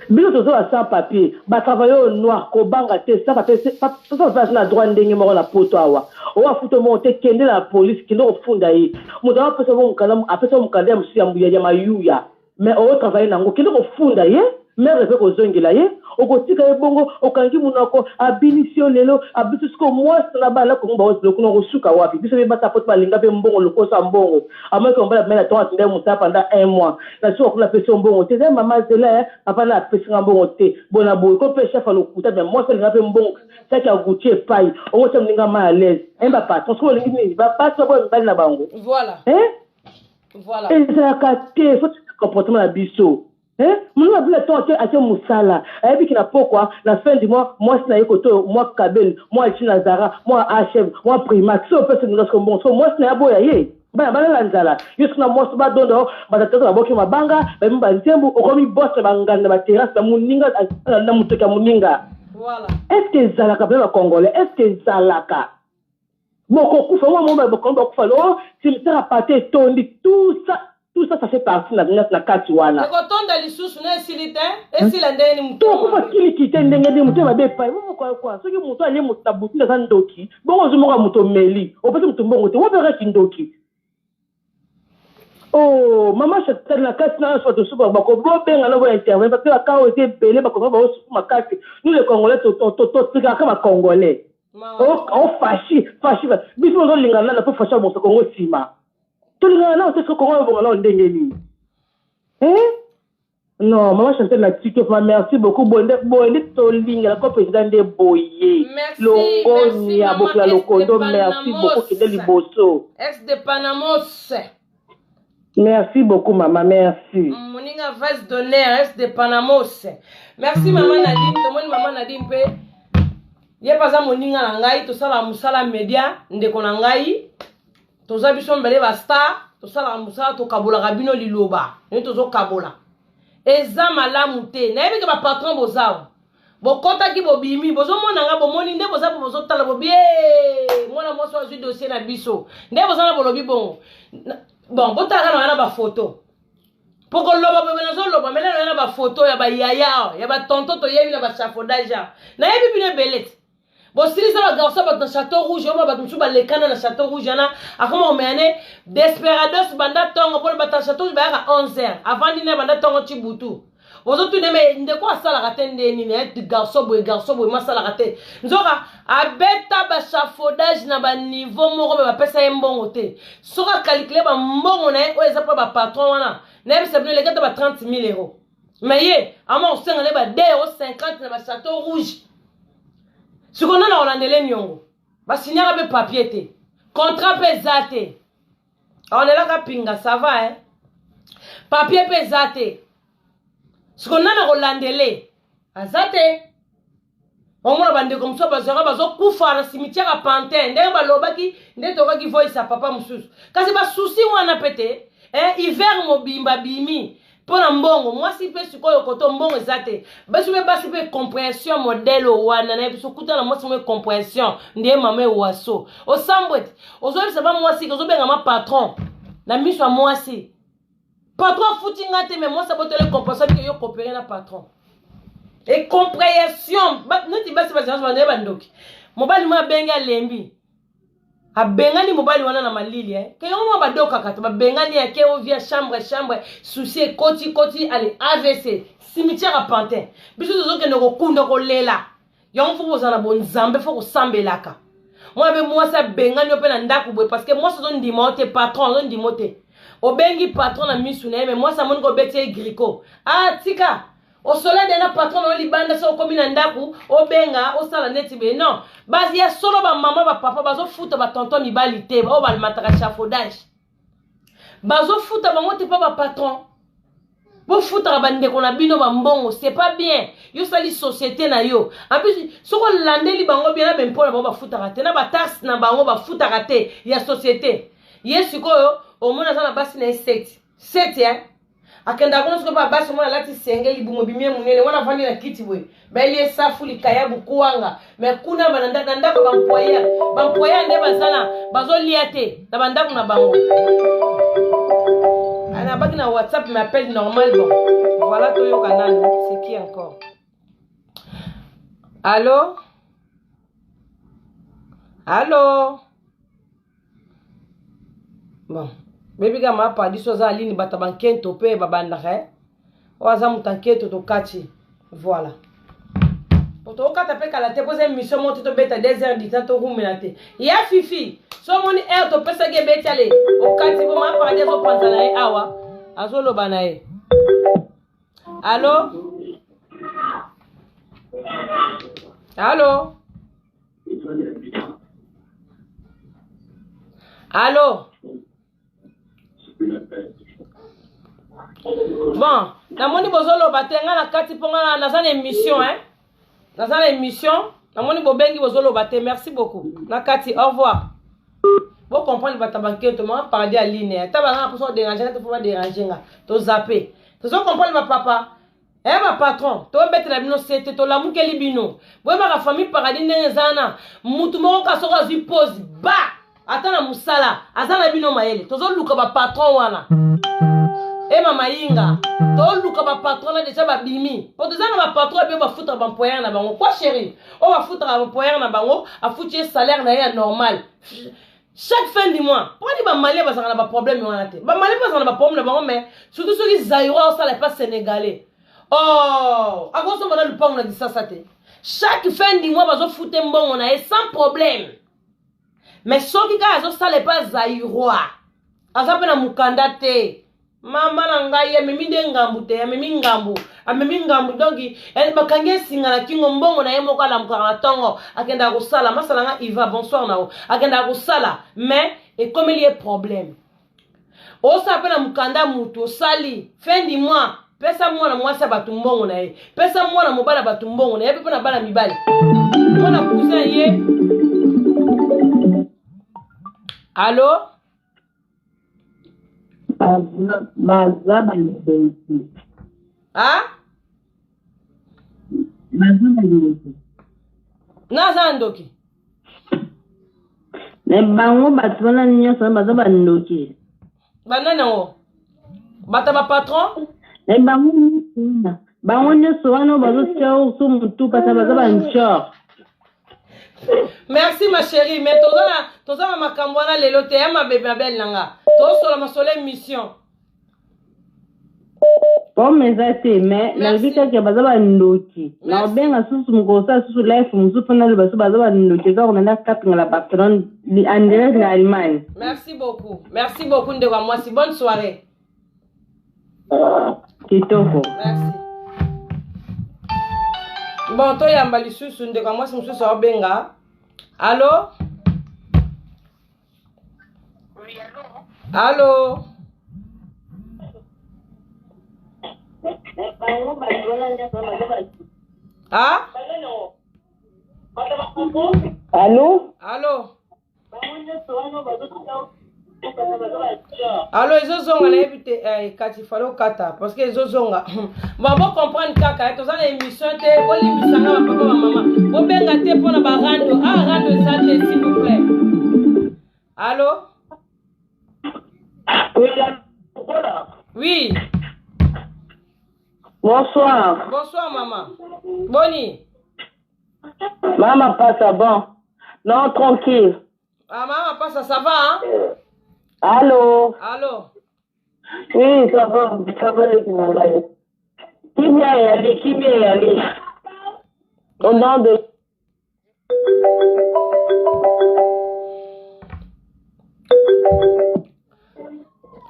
biso toza ba sans papier, batravaille oyo noir, kobanga te. Sans papier, sans papier aza na droit ndenge moko na poto awa. Oyo afuta moko te, kende na police, kende kofunda ye. Moto awa apesa mokanda, apesa mokanda ya mosusu ya mayuya, mais oyo travaille nango, kende kofunda ye. Mere mpe kozongela ye, okotika ye bongo, okangi monoko, abinisi yo lelo, abisi sikoyo mwasi na bana Kongo baozela kuna, okosuka wapi? Biso mpe basa poto balinga mpe mbongo, lokoso ya mbongo. Amoki mobali abimai na ntongo, atindai mosala pendant un mois, na suka kuna apesi yo mbongo te. Eza mama zela, papa na apesinga mbongo te, bona boye ko mpe chef alokuta. Me mwasi alinga mpe mbongo, saki ya Gucci epai ongo tia moninga ma à l'aise. Bapatron soki olingi nini, basi baboya mibali na bango. Voilà. Hein? Voilà. Ezalaka te, faut comportement na biso. Eh, moninga abula ntongo ake ake mosala ayebi ke na pokwa na fin du mois mwasi na ye kote oyo mwa kabel mwa china zara mwa hm mwa primax soki opesi moninga siko mbongo siko mwasi na ye aboya ye bana balala nzala yo soki na mwasi badonda yo batata baboki mabanga bayembi banzembo okomi boss na banganda na baterrasse na moninga na motoki ya moninga. Voilà. Est ce que ezalaka mpena ba congolais? Est ce que ezalaka? Bokokufa ngo mo bakomi bakufa o cimetière ya pate etondi tout ça tout ça ça fait partie na na kati wana. Ekotonda lisusu na esili te esila ndenge ni moto. Tokufa kiliki te ndenge nini motema mabe epai bongo kwa soki moto alie moto na butu aza ndoki bongo ozwi moko ya moto omeli opesi moto mbongo te wapi kaka kindoki. Oh, maman Chantal na kati na bato mosusu bako bobenga na bo intervenir parce que ba cas oyo eza ebele ba congolais baosuku makasi. Nous les congolais totikaka ba congolais. O fashi fashi biso tozolingana nana mpo fashi abongisa kongo nsima tolingana nao te soki kongo ebonga nao ndenge nini eh? Non maman Chantal na tiki vraiment merci beaucoup boye nde boye nde tolingela ko président nde boye longonia bokila lokondo merci beaucoup kende liboso ex de Panamos merci beaucoup mama merci moninga vase d'honneur ex de Panamos merci mama Nadine tomoni mama Nadine mpe ye mpe aza moninga na ngai tosalaka mosala media ndeko na ngai toza biso mbele ba star tosalaka mosala tokabolaka bino liloba ndenge tozokabola eza malamu te nayebi ke bapatron bozawa bokotaki bobimi bozomona nga bomoni nde boza po bozotala bobi mwana mwasi oyo azwi dossier na biso nde boza na bolobi bongo bon botalaka na wana bafoto mpo koloba boye nazoloba mele na wana bafoto ya bayaya ya batonto toyebi na bachafaudage awa nayebi bino ebele te bosilisa ba garçon bato na chateau rouge oyo bato mosusu balekana na chateau rouge wana akoma komela ne desperados banda ntongo mpona bato ya chateau rouge bayaka 11 heures avandi ne banda ntongo ti butu ozotuna me ndeko asalaka te nde nini eh, garçon boye garçon boye masalaka te nzoka abeta bachafaudage na baniveau moko me bapesa ye mbongo te soki akalikile bambongo na ye oyo eza mpo bapatron wana nayebisa bino eleki ata ba 30 000 euro me ye ama kosenga ne ba 2 euro 50 na bachateau rouge sikoyo nana kolandele niongo basignaka mpe papier te contrat mpe eza te aonelaka pinga sava eh? papier mpe eza te sikoyo nana kolandele aza te omona bandeko mosusu bazwaka bazokufa na cimetière ya pantin ndenge balobaki nde tokaki voice ya papa mosusu kasi basusi wana mpe te eh, hiver mobimba bimi mpo na mbongo mwasi mpe sikoyo koto mbongo eza te biso mpe basi mpe comprehension modele wana na biso kuta na mwasi moko comprehension nde mama ewaso osambwe te ozoyebisa ba mwasi ozobenga ma patron na miso ya mwasi patron afuti nga te mais mwasi abotoli comprehension bike yo coopere na patron e comprehension neti basi bazalaka banaye bandoki mobali moko abengi alembi abengani mobali wana na malili eh. ke yango mwa badokaka te babengani ake ovia chambre chambre souci ekoti koti ale avc cimetière ya pantin biso tozokende kokunda kolela yango fo kozala na bonzambe fo kosambelaka mwana mpe mwasi abengani yo mpe na ndako boye parce que mwasi azondima yo te patron azondima yo te obengi patron na misu na ye me mwasi amoni kobeti ye griko ah tika osola de na patron na yo libanda soki okomi na ndako obenga osala neti boye non basi ya solo bamama bapapa bazofuta batonton mibali te oyo bamataka chafaudage bazofuta bango te mpa bapatron bofutaka bandeko na bino bambongo c'est pas bien yo osali société na yo en plus soki olandeli bango bien na bempo na bango bafutaka te na bataxe na bango bafutaka te ya société ye sikoyo omoni aza na basi na ye seti seti eh? akendaka kuna soki mpe basi omona alati senge libumu ebimi ye monene wana avandi na kiti boye bayelie safu likayabu kwanga me kuna na ndako baemployer baemployer nde baza na bazolia te na bandako na bango nabaki na whatsapp mais appel normal bon voilà toyoka nanu c'est qui encore allo allo bon bebi kaka maa paradiso aza na lini bato ya bankento mpe babandaka eh? oyo aza moto ya nketo tokati voilà po tokokata mpe kala te mpo eza émission moko te tobeta 2 heures du temps torumela te ya fifi so omoni heure topesaki ebeti ale okati mpo maa paradis azopanza na ye awa azoloba na ye allo allo Allo? Bon, namoni bozoloba te nga na kati mpo nga naza na émission hein. Naza na émission, namoni bobengi bozoloba te. Merci beaucoup. Na kati, au revoir. Bo comprendre bato banketo, mama paradis aline. Ata banga na poso déranger nga te faut ba déranger nga. To zapper. Tozo comprendre ba papa. Eh ba patron, tobetela bino sete, tolamukeli bino. Boyebaka famille paradis ndenge eza wana, mutu moko kaka soki azwi pause ba ata na musala aza na bino mayele. Tozoluka ba patron wana. E mama Inga, toluka ba patron na deja babimi. Po toza na ba patron ebio bafutaka ba employeur na bango. Quoi chérie? Oyo bafutaka ba employeur na bango, afuti ye salaire na ye ya normal. Chaque fin du mois, pona ba malien bazalaka na ba problème wana te. Ba malien bazalaka na ba problème na bango mais surtout soki Zaïrois osala epa sénégalais. Oh, akosomba na lupango na Kisasa te. Chaque fin du mois bazofute mbongo na ye sans problème. Mais soki kaka azosala epa Zaïrois, aza mpe na mukanda te. Mama na ngai amemi nde ngambu te, amemi ngambu, amemi ngambu donc eh, bakangi ye singa na kingo, mbongo na ye moko alamukaka na tongo akendaka kosala. Masala nga Iva, bonsoir na yo. Akendaka kosala mais ekomeli ye problème. Osala mpe na mokanda mutu osali fin du mois, pesa mwana mwasi ya bato mbongo na ye, pesa mwana mobali ya bato mbongo na ye, mpe mpo na bana mibali, mwana cousin ye. Allo? Baza bandoki. Ah? Baza bandoki. Naza ndoki. Me bango bato wana nyonso baza bandoki. Banani yango? Bato ya bapatron? Me bango nyonso bango nyonso wana bazotia so motu pasa baza banchor. Merci ma chérie, mais toza na toza na makambo wana lelo te ya mabe ma belle na nga. Tosola masolo émission. Pome eza te mais nalobi kaka baza bandoki na obenga susu mokolo osala susu life mosusu mpo naloba susu baza bandoki eza komenda kapinga la Barcelone en direct na Allemagne. Merci beaucoup. Merci beaucoup ndeko ya mwasi. Bonne soirée. Kitoko. Merci. Bon, toyamba lisusu ndeko ya mwasi mosusu aobenga. Allo? Oui, allo? Allo? Ah? Allo? Allo? Allo, ezozonga nayebi te eh, kati fale okata parce que ezozonga bon bo comprendre kaka eh, toza na émission te bolimbisa nga bapapa bamama bobenga te mpo na barando ah rando eza te s'il vous plaît. Allo? Oui. Bonsoir. Bonsoir maman. Boni. Mama Passa, bon. Non, tranquille. Ah, maman Passa, ça va, hein? Allô? Allô? Oui, ça va, ça va, les Kimia Kimia eyali, Kimia eyali. Au nom de...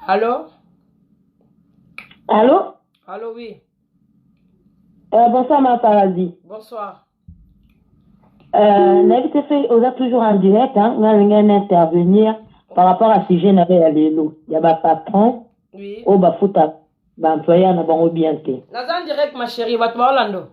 Allô? Allô? Allô, oui. Bonsoir, ma Paradis. Bonsoir. Nayebi te soki oza toujours en direct, hein, nga nalingi na intervenir par rapport à sujet na ya lelo ya ba patron Oui. oyo bafuta ba employeur na bango bien te. Naza en direct ma chérie, bato baolando.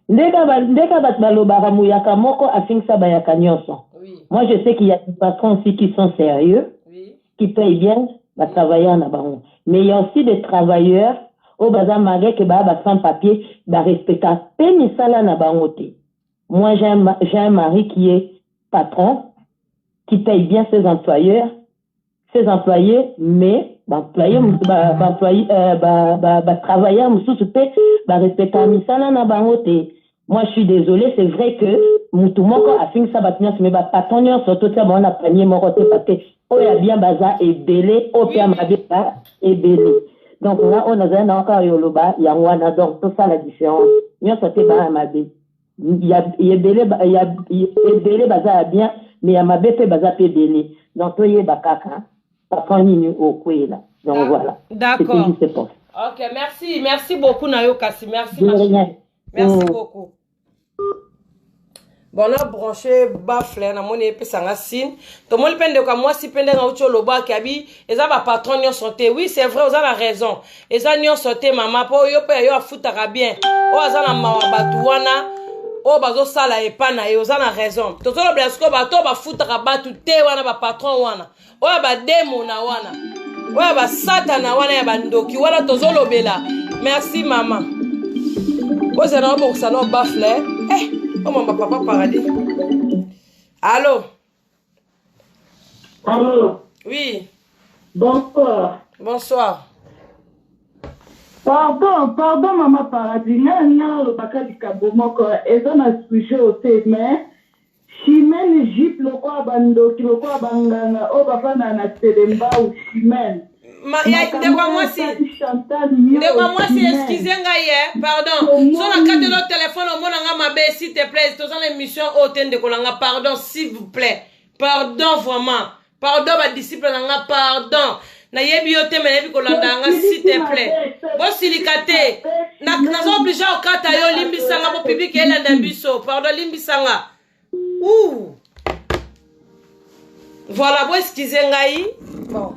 Ndeka bato balobaka muyaka moko afingisa bayaka nyonso. Oui. Moi je sais qu'il y a des patrons aussi qui sont sérieux, Oui. qui payent bien ba travailleurs na bango. Mais il y a aussi des travailleurs oyo baza malgré que baya ba sans papier, ba respecta pe misala na bango te. Moi j'ai un mari qui est patron, qui paye bien ses employeurs, ses employés, mais ba employés ba, ba employés, ba, ba, ba travailleurs mosusu pe ba respecta misala na bango te. Moi je suis désolé, c'est vrai que mutu moko afingisa bato nyonso, mais ba patron nyonso totia bango na panier moko te parce que oyo ya bien baza ebele, oyo pe ya mabe ba ebele. Donc nga oyo nazali na kaka yoloba yango wana, donc tosala différence nyonso te baya mabe. Ya ebele ya ebele baza ya bien, mais ya mabe pe baza pe ebele. Donc toyeba kaka patron nini okwela. Donc voilà. D'accord. C'était juste pour ça. Ok, merci, merci beaucoup na yo kasi, merci De ma rien. chérie. Merci beaucoup. Bon, na branche bafle, namoni epesa nga signe. Tomoni mpe ndeko ya mwasi mpe ndenge auti olobaki abi eza bapatron nyonso te. Oui, c'est vrai, oza na raison, eza nyonso te mama, mpo yo mpe ya yo afutaka bien, oyo aza na mawa bato wana oyo bazosala epa na ye. Oza na raison. Tozolobela sikoyo bato oyo bafutaka bato te wana, bapatron wana oyo bademona wana, oyo basatana wana ya bandoki wana tozolobela. Merci mama, ozala na obongisa na obafle eh, omamba papa paradis. Allo? Allo? Oui. Bonsoir. Bonsoir. Pardon, pardon mama Paradis, nga nalobaka likambo moko eza na sujet oyo te, mais Chimène jupe lokola ba ndoki lokola ba nganga oyo bafandaka na Selembao Chimène. Ma, ya, ndeko ya mwasi, ndeko ya mwasi, excuse ngai eh, pardon, so nakateli o telefone omona nga mabe. S'il te plaît, toza na émission oyo te, ndeko na nga, pardon, s'il vous plaît, pardon, vraiment pardon, badisciple na nga, pardon. Nayebi yo te, me nayebi kolanda yanga. S'il te plaît, bosilika te, naza oblige okata yo. Limbisanga po public elanda biso. Pardon, limbisanga. Ouh. Voilà, bo excuse ngai. Bon,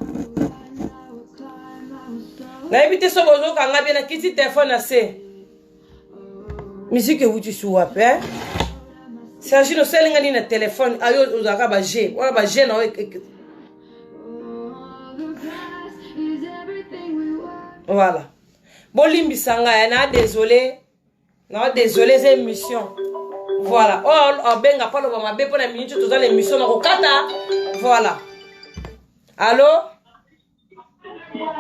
nayebi te soki ozokanga bien. Nakiti telefone na se, musique ewuti su wapi eh? Sergine, osalinga nini na telefone ayo? Ozalaka baje wana, baje na yo. Voilà, bolimbisa ngai, na désolé, na désolé, eza émission. Voilà, oyo abenga mpo aloba mabe mpo na minute, toza na émission, na kokata. Voilà, allo?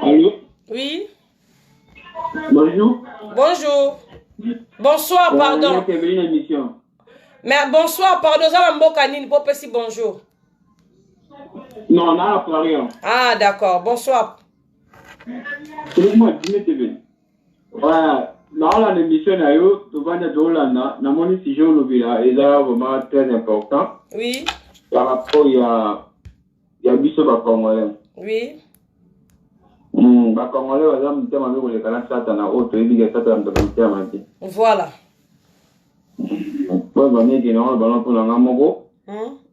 Allô? Oui. Bonjour. Bonjour, bonsoir, pardon. Bienvenue na émission. Mais bonsoir, pardon, oza na mboka nini mpo opesi bonjour? Non, na Paris. Ah d'accord, bonsoir. C'est moi, Dime TV. Ouais, naolanda émission na yo, tovanda toolanda, namoni sujet olobela eza vraiment très important par rapport ya biso bacongolais. Bacongolais baza motema mabe koleka na satana oyo toyebi ke satana moto motema mabe. Po bameki na oyo bana mpona nga moko,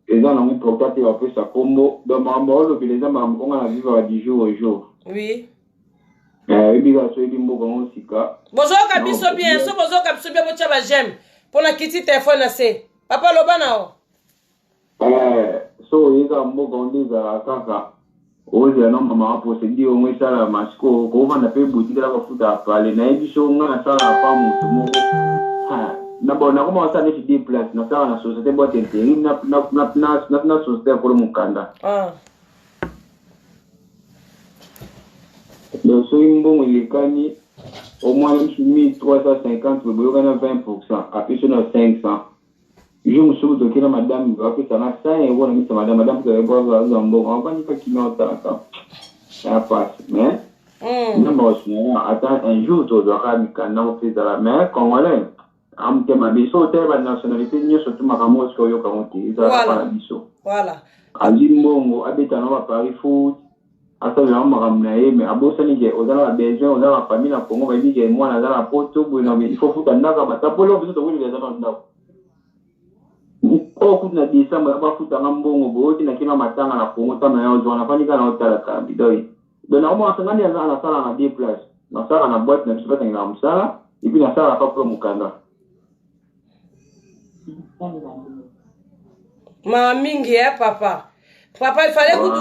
eza nango important te bapesa kombo. Donc makambo olobela eza makambo onga na vivre du jour au jour. Oyebi kaka so oyebi mboka yango sika. Bozoyoka biso bien? So bozoyoka biso bien, botya baj'aime mpo na kiti telefone na se. Papa, loba na o. So oye kaka mboka ngo nde ezalaka kaka ozela no mama procédure yango esalama. Sikoyo kovanda mpe boutique kaka bafuta pale. Nayebi so nga nasalaka pa moto moko na bon, nakoma kosala neti deux place: nasalaka na société boîte intérim na société ya kolo mokanda. Donc soki mbongo elekani omwana misu 1350, boyokana 20 %, apesi na 500. Jour mosusu toke na madame, bapesanga 100 euro na misa madame. Madame azwa mbongo, avandi ka kimia, otalaka ya pasi, mais nzambe akosunga ata un jour tozwaka mikanda ngo mpe ezala. Mais congolais amotema mabe, so otali banationalité nyonso tu, makambo oyo soki oyoka ngo te, ezalaka pa na biso. Azwi mbongo, abeta na bapari foot, asalela makambo na ye, mais abosani ke oza na babesoin, oza na bafamille na Congo, bayebi ke mwana aza na poto boye na il faut futa ndako, batapolo biso tokolela eza na ndako oyo kutu na décembre bafutanga mbongo boye oti nakima matanga na Congo. Ntango ya ozwa, nafandi kaka na otalaka bidoi. Donc nakomona ngani aza nasala na deux place: nasalaka na boîte na biso batangelaka mosala, et puis nasalaka pa mpona mokanda. Mama mingi eh, papa, papa, ifale kutu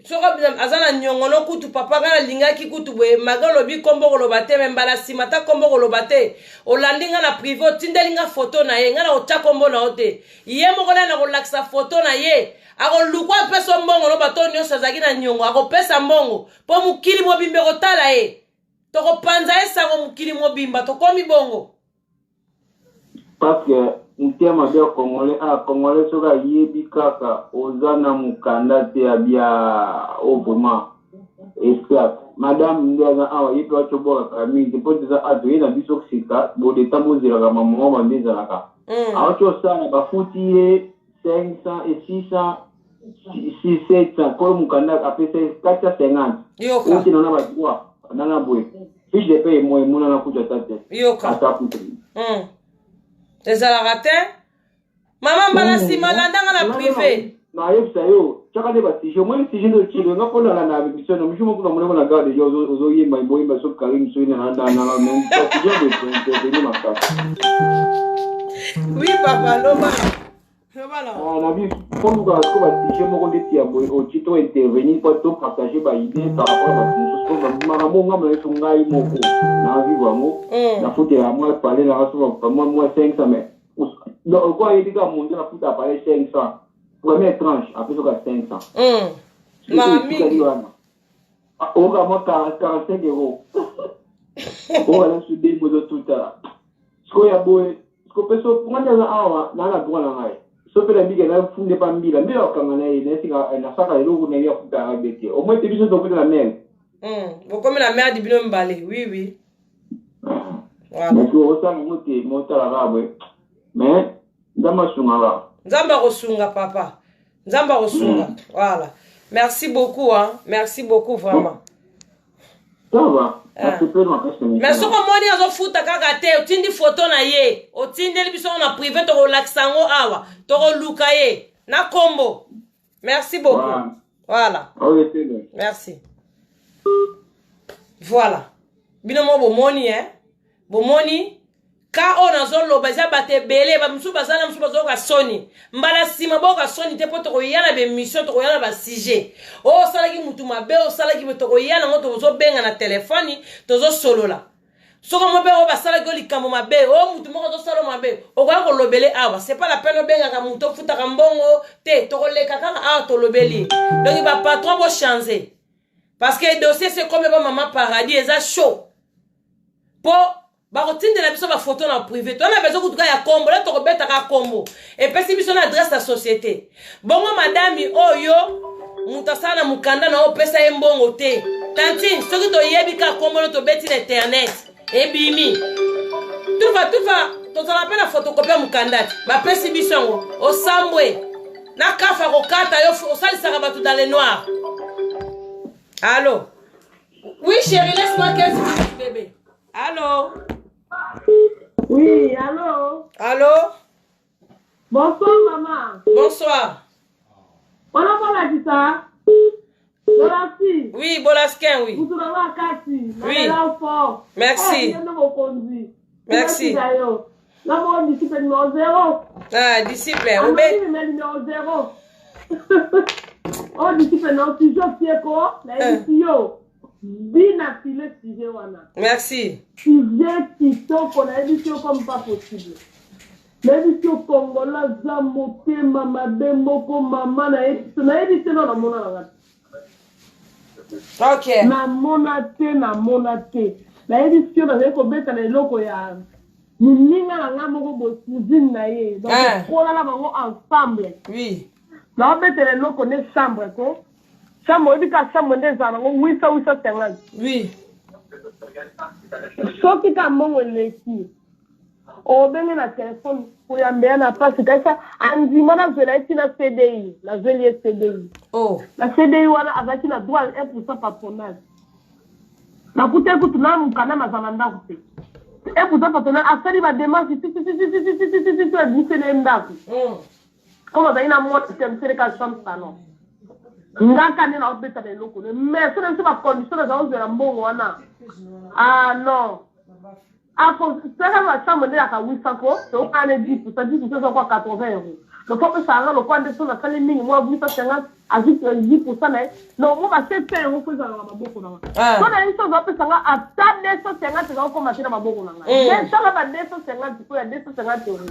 soko aza na niongono kutu. Papa, ngai nalingaki kutu boye maga olobi nkombo koloba te, me mbala nsima ata nkombo koloba te. Olandi nga na privé, otindeli nga foto na ye, ngai na kotya nkombo na yo te. Ye moko nai na kolakisa foto na ye, akolukwa apesa mbongo no bato nyonso azalaki na niongo, akopesa mbongo mpo mokili mobimba ekotala ye. Tokopanza ye sango mokili mobimba, tokomi bongo. Parce que motema mabe ya congolais, ah, congolais soki ayebi kaka oza na mokanda te, abia o vraiment esclave. Madame nde aza awa, ye mpe acobwakaka mingi te mpo eza a toye na biso sika bodeta, bozelaka mamama bande ezalaka. Awati osala, bafuti ye 500 et 600, 6 700, kolo mokanda apesa ye 450. Yoka. Oti nana badroit nana boye, fiche de paye mo emonana kutu ata te. Yoka. Ata kutu. Ezalaka te. Mama mbala nsima landa nga na privé. Nayebisa yo, tiaka nde basujet, omoni sujet nde otili nga mpo nala na biso na misu moko namoni na garde yo ozoyemba boyemba so Karine soki na na na basujet boye intervenir makasi. Oui papa, loba. Loba na. Ah, na biso mpo lukaka siko basujet moko ndeti ya boye oti to intervenir mpo to partage baidée par rapport ya bato mosusu mpo makambo ngambo na biso ngai moko na vivre yango nafutela mwa palais nanga so mwa 500 mais donc okoa ayebi kaka monto nafuta palais 500 première tranche apesi oka 500 mingi wana oka mwa 45 euro oyo ala biso de mozotuta sikoyo ya boye sikoyo mpe so nga nde aza awa naa na droit na ngai so mpe nabika nafunde pa mbila mbila okanga na ye naesika nasaka eloko na ye afutaka be te au moins te biso tokuta na merde. Bokomi na merde bino mibale, oui oui. Voilà. Mais osala yango te motala kaka boye mais Nzambe asungaka. Nzambe akosunga papa, Nzambe akosunga. Voilà, merci beaucoup, hein. Merci beaucoup vraiment. Ça va. Nasepeli makasi na Mais misala. soki omoni azofuta kaka te, otindi foto na ye, otindeli biso ngo na privé, tokolakisa yango awa, tokoluka ye na kombo. Merci beaucoup. Voilà. Voilà. Ok, c'est bon. Merci. Voilà, bino mo bomoni, eh? Bomoni ka oyo nazoloba eza bato ebele, bamosusu baza na mosusu bazoyoka soni. Mbala nsima boyoka soni te, mpo tokoya na baémission, tokoya na basujet oyo osalaki mutu mabe, osalaki boye, tokoya nango, tozobenga na telefone, tozosolola. Soki mo mpe oyo basalaki yo likambo mabe, oyo mutu moko azosala yo mabe, okoya kolobele awa. C'est pas la peine obengaka mutu, ofutaka mbongo te, tokoleka kaka awa, tolobeli. Donc bapatron bochange, parce que dossier se komi ba mama Paradis eza chaud, mpo bakotindela biso bafoto na privé. Toza na besoin kutuka ya kombo la, tokobetaka kombo, epesi biso na adresse ya société. Bongo madami oyo moto asala na mokanda na oyo opesa ye mbongo te, tantine, soki toyebi kaka kombo no, tobeti na internet, ebimi tufa tufa. Tozala mpe na photocopie ya mokanda te, bapesi biso yango. Osambwe na kafa kokata yo, osalisaka bato dans le noir. Allo, oui chérie, laisse-moi 15 minutes, bébé. Allo? Oui, allô? Allo? Bonsoir, maman. Bonsoir. Wana kolakisa. Bolasi. Oui, bolaskin, oui. Mutu na nga kati. Oui. Nalela fort. Merci. Eh, nde mokonzi. Merci. Natika yo. Na moko disciple numéro 0. Ah, disciple obe. Anonyme mais numéro 0. Oh, disciple na sujet otieko, nayebisi yo. Bina file sujet wana. Merci. Sujet kitoko, nayebisi yo comme pas possible. Nayebisi yo, Kongola aza motema mabe moko, mama. Nayebisi no, namona nanga te. Namona te, namona te. Nayebisi yo, nazali kobeta na eloko ya moninga na nga moko boye, cousine na ye, donc kolala bango ensemble. Naobetela eloko nde chambre ko chambre, oyebi ka chambre nde ezala nango 800, 850. Soki ka mbongo eleki, obenge na telefone koyamba na mpasi. Kasi andima, nazwela ye ntina CDI, nazweli ye CDI. Na CDI wana azalaki na droit ya 1 % patronal. Nakutaki kutu na mokanda, naza na ndako te. 1 % patronal, asali badémarche titititititititi, abimiseli ye ndako. Comme azali na mwana te, abimiseli ka chambre salon. Ngaka nde naobeta na eloko ne, mais so na biso bacondition naza kozwela mbongo wana, ah non, akosala bachambre nde yaka 800 ko tokana 10 %, 10 % eza kwa 80 euro. Donc fo apesaka nga lokwa nde so nasali mingi mwa 850, azwi 10 % na ye, non, mo ba 700 euro fo ezalaka na maboko na nga. So na ye so azapesa nga ata 250, eza kokoma te na maboko na ngai. Mais tala ba 250 po ya 250 euro,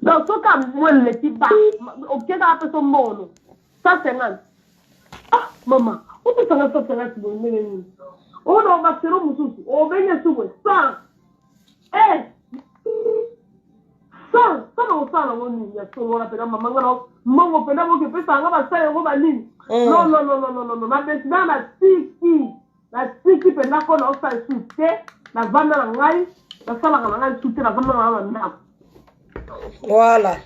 donc soki amwa eleki ba okeka apesa mbongo 150. Ah mama, opesanga 150 boye ndenge nini? Oyo basero mosusu obenge su boye 100, eh 100, 100 na kosala nango nini? Ya solo wana mpena mama, nga na mbongo mpena boki epesaka nga basala yango banini? Non, non, non, non, non, non, nadécider, natiki, natiki mpenza mpo na osala esu te. Navanda na ngai, nasalaka na ngai esu te, navanda na ngai na ndako.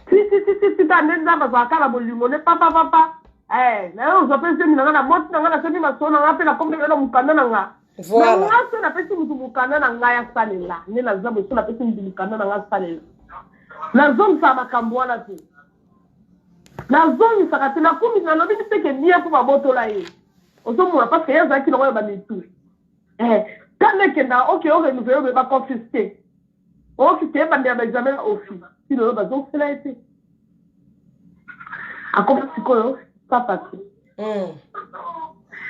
Ti ti ti ti ti ta nde Nzambe azalaka na bolingo nde papa papa. Eh, naye ozwa mpe zemi na ngai, naboti na ngai, nasomi masolo na ngai mpe nakomi na mokanda na nga. Na nga so napesi motu mokanda na ngai asalela nde naza boye. So napesi motu mokanda na ngai asalela. Nazongisaka makambo wana te. Nazongisaka te. Nakomi nalobi te ke bien mpo babotola ye. Ozomona parce que ye azalaki nango ya ba mitu. Eh, kanda ekendaka oke o renouveler obe ba confisquer. Oki te ebandela ba examen na ofi. Ti lelo bazongisela ye te. Akoma sikoyo sans papier.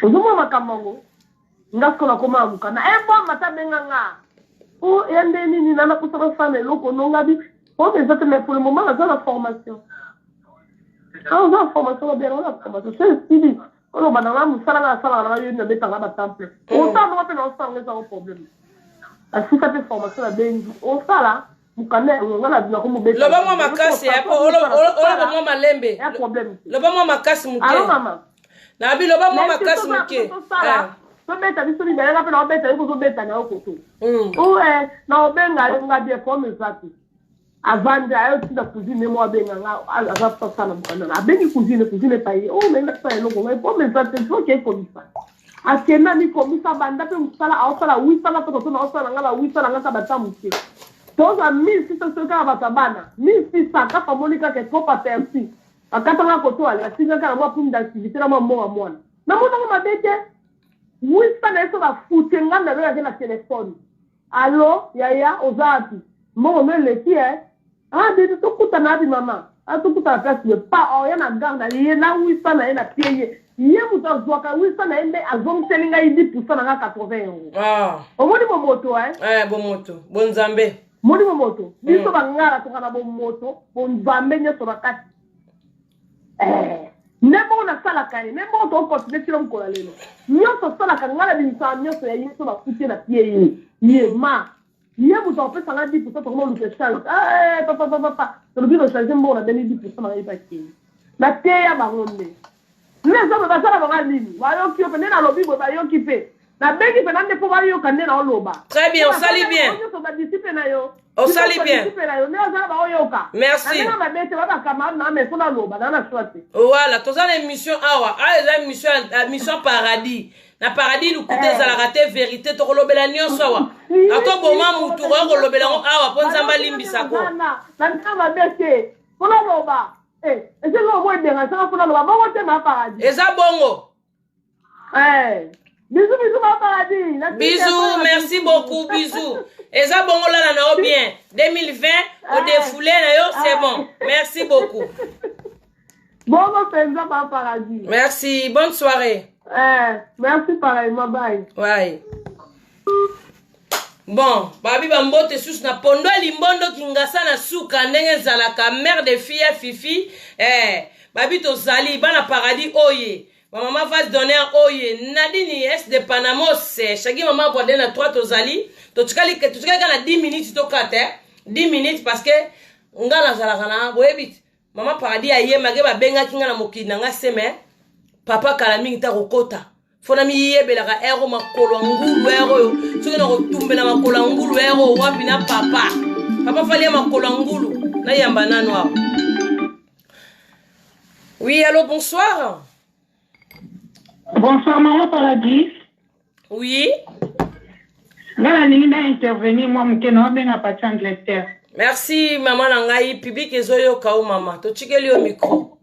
Ozomona makambo yango? Nga sikoyo nakoma na mokanda. Eh bon, mata benga nga. Oh, ya nde nini na naposa nasala eloko no nga bi. Oh, mais eza te mais pour le moment naza na formation. Ah, oza na formation babia na formation. So esili. Oloba na nga mosala nga nasalaka na nga yo nabetaka nga batemple. Osala nonga mpe na osala ngo ezango problème. Asika mpe formation nabengi. Osala mokanda yango nga nakomobeta. Loba mwa makasi ya po oloba mwa malembe. Ya problème te. Loba mwa makasi moke. Alo mama. Nabi loba mwa makasi moke. Tobeta biso mibale nga mpe naobeta yo kozobeta na yo koto. Oe naobenga yo nga bien problème eza te. Avandi ayo tinda cousine ye moko abenga nga aza sasa na mokanda na abengi cousine cousine epai ye oh nayebi asala eloko ngai po eza te soki ekomisa akenda amikomisa banda mpe mosala aosala 800 nga mpe koto naosala nga ba 800 na nga kaka bata moke tozwa 1600 soki kaka bato ya bana 1600 kaka amoni kaka trop aperçu akatanga koto ale atingaka na mwa prime d'activité na mwa mbongo ya mwana namonango mabe te 800 na ye so bafute nga nabengaki na telefone. Allo yaya oza wapi mbongo no eleki eh ah bebe tokutana wapi mama ah tokutana place boye pa oya na gare na ye na 800 na ye na pie ye ye moto azwaka 800 na ye nde azongiseli ngai 10 pourcent na ngai 80 euro ah. Omoni bomoto eh? Eh, bomoto bonzambe moni bomoto biso bangala toka na bomoto bonzambe nyonso na kati. Eh, nde bongo nasalaka ye nde bongo tokokontinue tino mokolo ya lelo nyonso asalaka ngai nabimisaka nyonso ya ye so bafuti ye na pie ye ye ma ye moto akopesa ngai 10 pourcent tokoma oluka echange eh, papa papa papa tolobi rechange mbongo na beni 10 pourcent na ngai bakei nateya bango nde nde eza boye basala bango nini bayoki yo mpe nde nalobi boye bayoki mpe nabengi mpe na nde mpo bayoka nde naoloba. Très bien, osali bien. Nyonso badisiple na yo. Osali bien. Badisiple na yo nde bazala baoyoka. Merci. Na ndenge mabe te ba camarade na mais mpo naloba na na choix te. Voilà, toza na émission awa. Awa eza émission émission paradis. Na paradis lokuta ezalaka te vérité tokolobela nyonso awa. Ata boma mutu okoya kolobela yango awa mpo Nzambe alimbisako. Na ndenge mabe te mpo naloba. Eh, eza eloko moko ederangeaka mpo naloba bongo te ma paradis. Eza bongo. Eh, bisous bisous ma paradis. Bisous, merci beaucoup, bisous. Eza bongo lala na yo bien. 2020, au défoulé na yo, c'est bon. Merci beaucoup. Bongo penza ma paradis. Merci, bonne soirée. Eh, merci pareillement, bye. Bye. Bon, babi bambote susu na pondo ya limbondo kingasa na suka ndenge ezalaka mère de fille ya fifi eh, babi tozali bana paradis oye ba mama vase d'honneur oye nadine es de panamos shagi mama voide na 3 tozali totikali totikali kaka na 10 minutes tokata eh? 10 minutes parce que nga nazalaka na boyebi mama paradis ayemake babengaki nga na mokili na nga seme papa kala mingi ta kokota fo na miyebelaka ere oyo makolo ya ngulu ere oyo soki na kotumbela makolo ya ngulu ere oyo wapi na papa papa fali ya makolo ya ngulu nayamba nano awa. Oui, allô, bonsoir. Bonsoir, Maman Paradis. Oui. Nga nalingi na intervenir mwa moke na obenga parti Angleterre. Merci mama na ngai, public ezoyoka yo mama. Totikeli yo micro.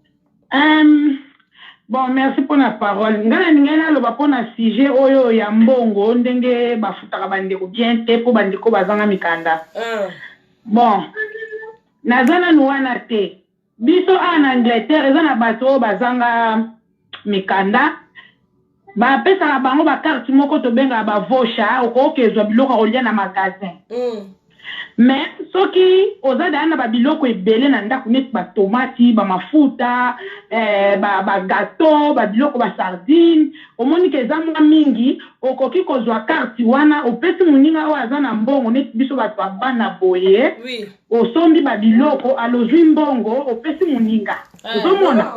Bon, merci mpo na parole. Nga nalingi naloba mpo na sujet oyo ya mbongo ndenge bafutaka bandeko bien te mpo bandeko bazanga mikanda. Bon, naza nanu wana te. Biso awa na Angleterre eza na bato oyo bazanga mikanda bapesaka bango ba carte moko tobengaka ba voucher okoki kozwa biloko ya kolia na magasin. Mais soki oza deja na ba biloko ebele na ndako neti ba tomati, ba mafuta, eh, ba, ba gateau, ba biloko ba sardine, omoni ke eza mwa mingi, okoki kozwa carte wana opesi moninga oyo aza na mbongo neti biso bato ya bana boye. Oui. Osombi ba biloko alozwi mbongo opesi moninga ozomona.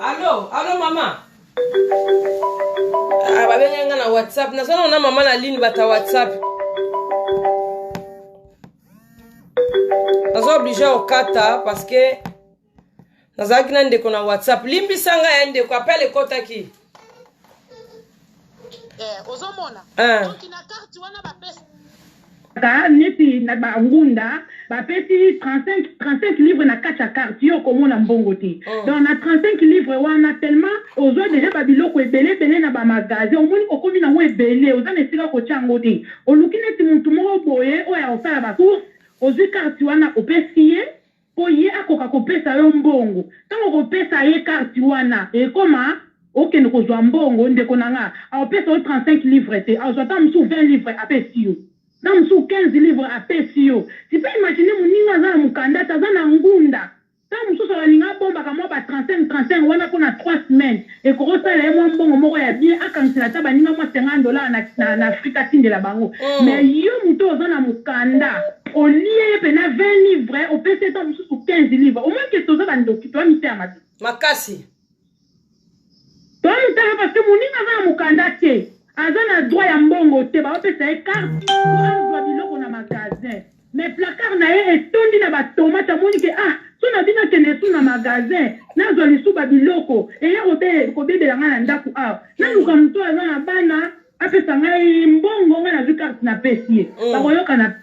Allo, allo mama. Ah, babengai nga na WhatsApp. Naza na mama na ligne bata WhatsApp. Naza obligé okata parce que nazalaki na ndeko na WhatsApp. Limbisa nga ya ndeko, appel ekotaki. Eh, ozomona Eh. donc na carte wana bapesa Ka neti na ba ngunda bapesi 35 35 livre na kati ya carte yo okomona mbongo te Mm. donc na 35 livre wana tellement ozwa deja babiloko ebele ebele na bamagasin omoni okomi nango ebele oza na esika kotia yango te oluki neti motu moko boye oyo akosala bacourse ozwi carte wana opesi ye mpo ye akoka kopesa yo mbongo ntango okopesa ye carte wana ekoma okende kozwa mbongo ndeko na nga aopesa yo 35 livre te azwa ata mosusu 20 livre apesi yo na mosusu 15 livre apesi yo tu peux imaginer moninga aza na mokanda te aza na ngunda ntango mosusu alinga abombaka mwa ba 35 35 wana mpona 3 semaines ekoki kosala ye mwa mbongo moko ya bien akangisela ata baninga mwa 50 dollar na, na, na afrika atindela bango Mm. mais yo moto oza na mokanda olie ye mpena 20 livre opesi ye ntango mosusu 15 livre omoni ke toza bandoki toya mitema mabe Makasi. Toya mitema parce que moninga aza na mokanda te aza na droit ya mbongo te baopesa ye carte po azwa biloko na magasin mais placard na ye etondi na batomate amoni ke ah so na bino akende su na magasin nazwa lisu babiloko eya kobebela ngai na ndako awa naluka moto oyo aza na bana apesa ngai mbongo ngai nazwi carte napesi ye Mm. bakoyoka na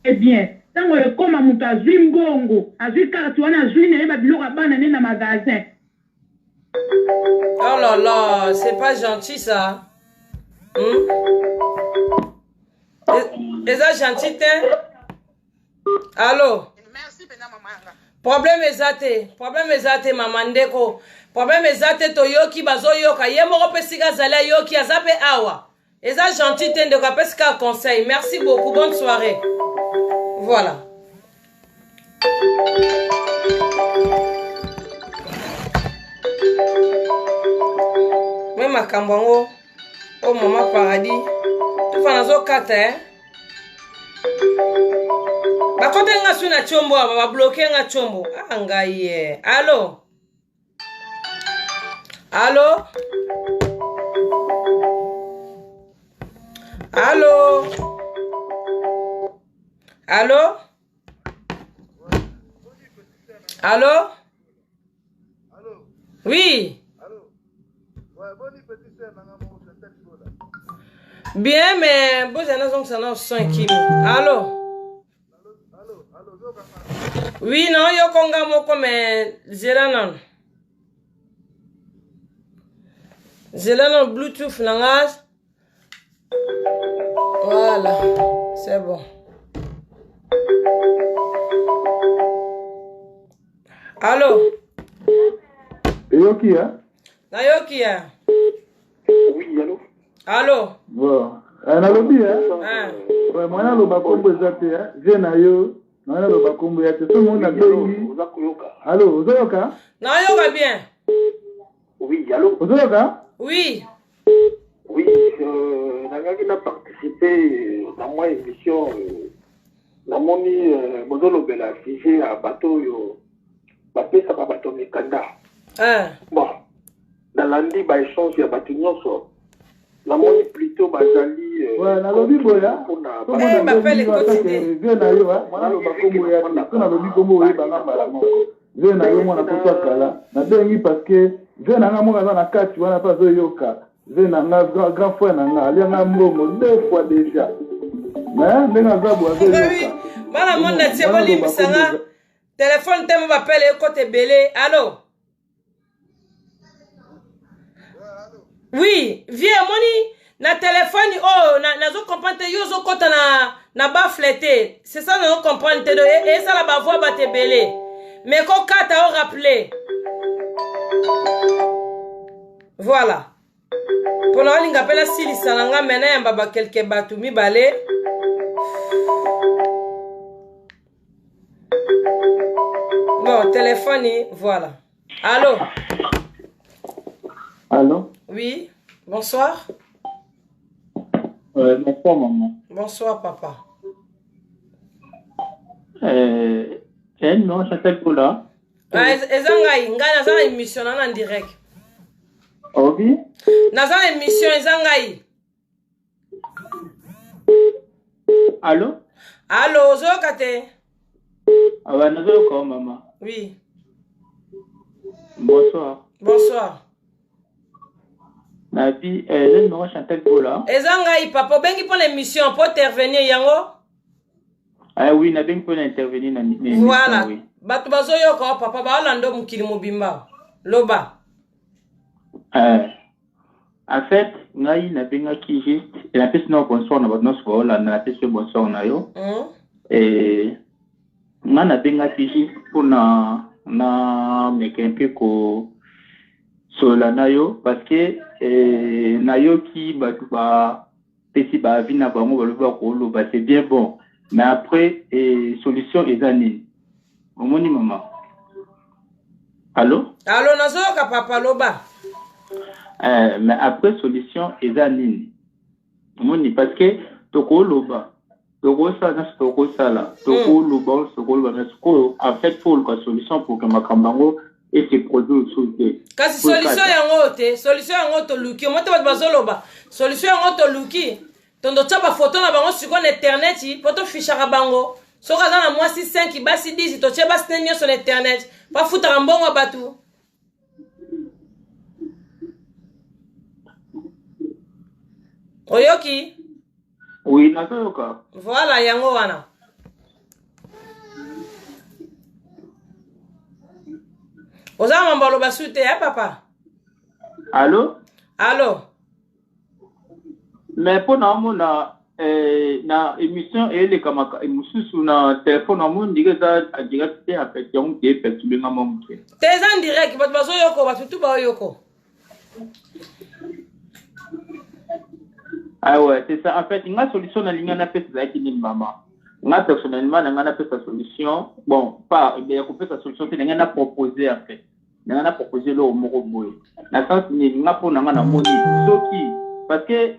bien ntango ekoma moto azwi mbongo azwi carte wana azwi na ye babiloko ya bana nde na magasin. Oh là là, c'est pas gentil ça. Eza gentil te? Allo? Merci mpena mama yanga. Problème eza te, problème eza te mama ndeko. Problème eza te toyoki bazoyoka. Ye moko mpe sika azali ayoki aza mpe awa. Eza gentil te ndeko apesi kaka conseil. Merci beaucoup, bonne soirée. Voilà. Me makambo yango oyo mama paradis tufa nazokata eh? Bakoteli nga sui na tshombo awa babloke nga tshombo ah ngai ye allo allo allo allo allo oui bien mais bozala nazongisa na son ekimi allo oui naoyoka nga moko mais zela nano zela nano bluetooth na nga voilà c'est bon allo Eyoki ya? Nayoki ya. Oui, allo. Allo. Bon. Eh, nalobi eh. Ah. Ouais, mwana aloba kombo eza te eh. Vie na yo, mwana aloba kombo ya te. So mona bengi. Oza koyoka. Allo, ozoyoka? Nayoka bien. Oui, allo. Ozoyoka? Oui. Oui, nangaki na participer na mwa émission namoni bozolobela sujet ya bato oyo bapesaka bato mikanda. Ah. Bon, nalandi ba échange ya bato nyonso namoni plutôt bazali Ouais, nalobi boya. mpona So mona Eh, bapele bengi yo ekoti atake te. vie na yo, eh. Mwana aloba kombo ya te. So nalobi kombo oyebanga mbala moko. Vie na yo mwana poto akala. Nabengi parce que vie na nga moko aza na kati wana mpe azoyoka. Vie na nga grand, grand frère na nga alianga mbongo deux fois déjà. Mais ndenge aza boye Oui. azoyoka. Bana monde entier Mwana aloba bolimbisa kombo nga. Telefone te mo bapele ekota ebele. Allo. Oui, vie omoni na telefone oyo nazo comprendre te yo ozokɔta na na bafle te. C'est ça nazo comprendre te do ezala ba voix bato ebele. Mais kokata o rappeler. Voilà. Mpona olinga mpe nasilisa na nga me nayamba ba quelque bato mibale. Bon, téléphone, voilà. Allô? Allô? Oui, bonsoir. Bonsoir maman. Bonsoir papa. Elle, non, Chantal Paula. Ah, eza ngai, ngai naza na émission na na direct. Obi? Naza na émission eza ngai. Allô? Allô, ozoyoka te? Ah bah, nazoyoka maman. Oui. Bonsoir. Bonsoir. Na vie, eh, numéro Chantal Bola. Eza ngai papa, obengi mpo na émission mpo intervenir yango? Ah oui, nabengi mpo na intervenir na émission. Voilà. Oui. Bato bazoyoka o papa, baolanda mokili mobimba. Loba. Eh, en fait, ngai nabengaki juste, napesi na bonsoir na bato nyonso baolanda, napesi yo bonsoir na yo. Eh, ngai nabengaki juste mpona na meke mpe ko solola na yo parce que eh, nayoki bato bapesi ba avis na bango, balobi bakoloba, c'est bien bon, mais après eh, solution eza nini? Omoni mama, allo? Allo, nazoyoka papa, loba. Eh, mais après solution eza nini? Omoni, parce que tokoloba, tokosala nyonso, tokosala, tokoloba, tokoloba, mais sikoyo en fait faut oluka solution pour que makambo yango ese produire lisusu te. Kasi solution yango te, solution yango toluki omo te. Bato bazoloba solution yango toluki, tondo tia bafoto na bango sikoyo na internet mpo tofishaka bango. Soki aza na mwasi 5, basi 10, totie basi ne nyonso na internet, bafutaka mbongo ya bato. Oyoki? Oui, nazoyoka. Voilà, yango wana. Oza mambo aloba su te ya papa? Allo? Allo? Mais mpo na omona eh, na émission eyelekamaka mosusu na telefone, amoni ndenge eza en direct te. En fait yango moke eperturbe nga mwa moke. Te, eza en direct, bato bazoyoko, bato tu baoyoko. Ah ouais, c'est ça. En fait, nga solution na linga napesa ezalaki nini, mama? Nga personnellement, na nga napesa solution, bon, pas ya kopesa solution te, na nga na proposer. En fait, na nga na proposer eloko moko boye na sens nini? Nga mpo na nga namoni soki, parce que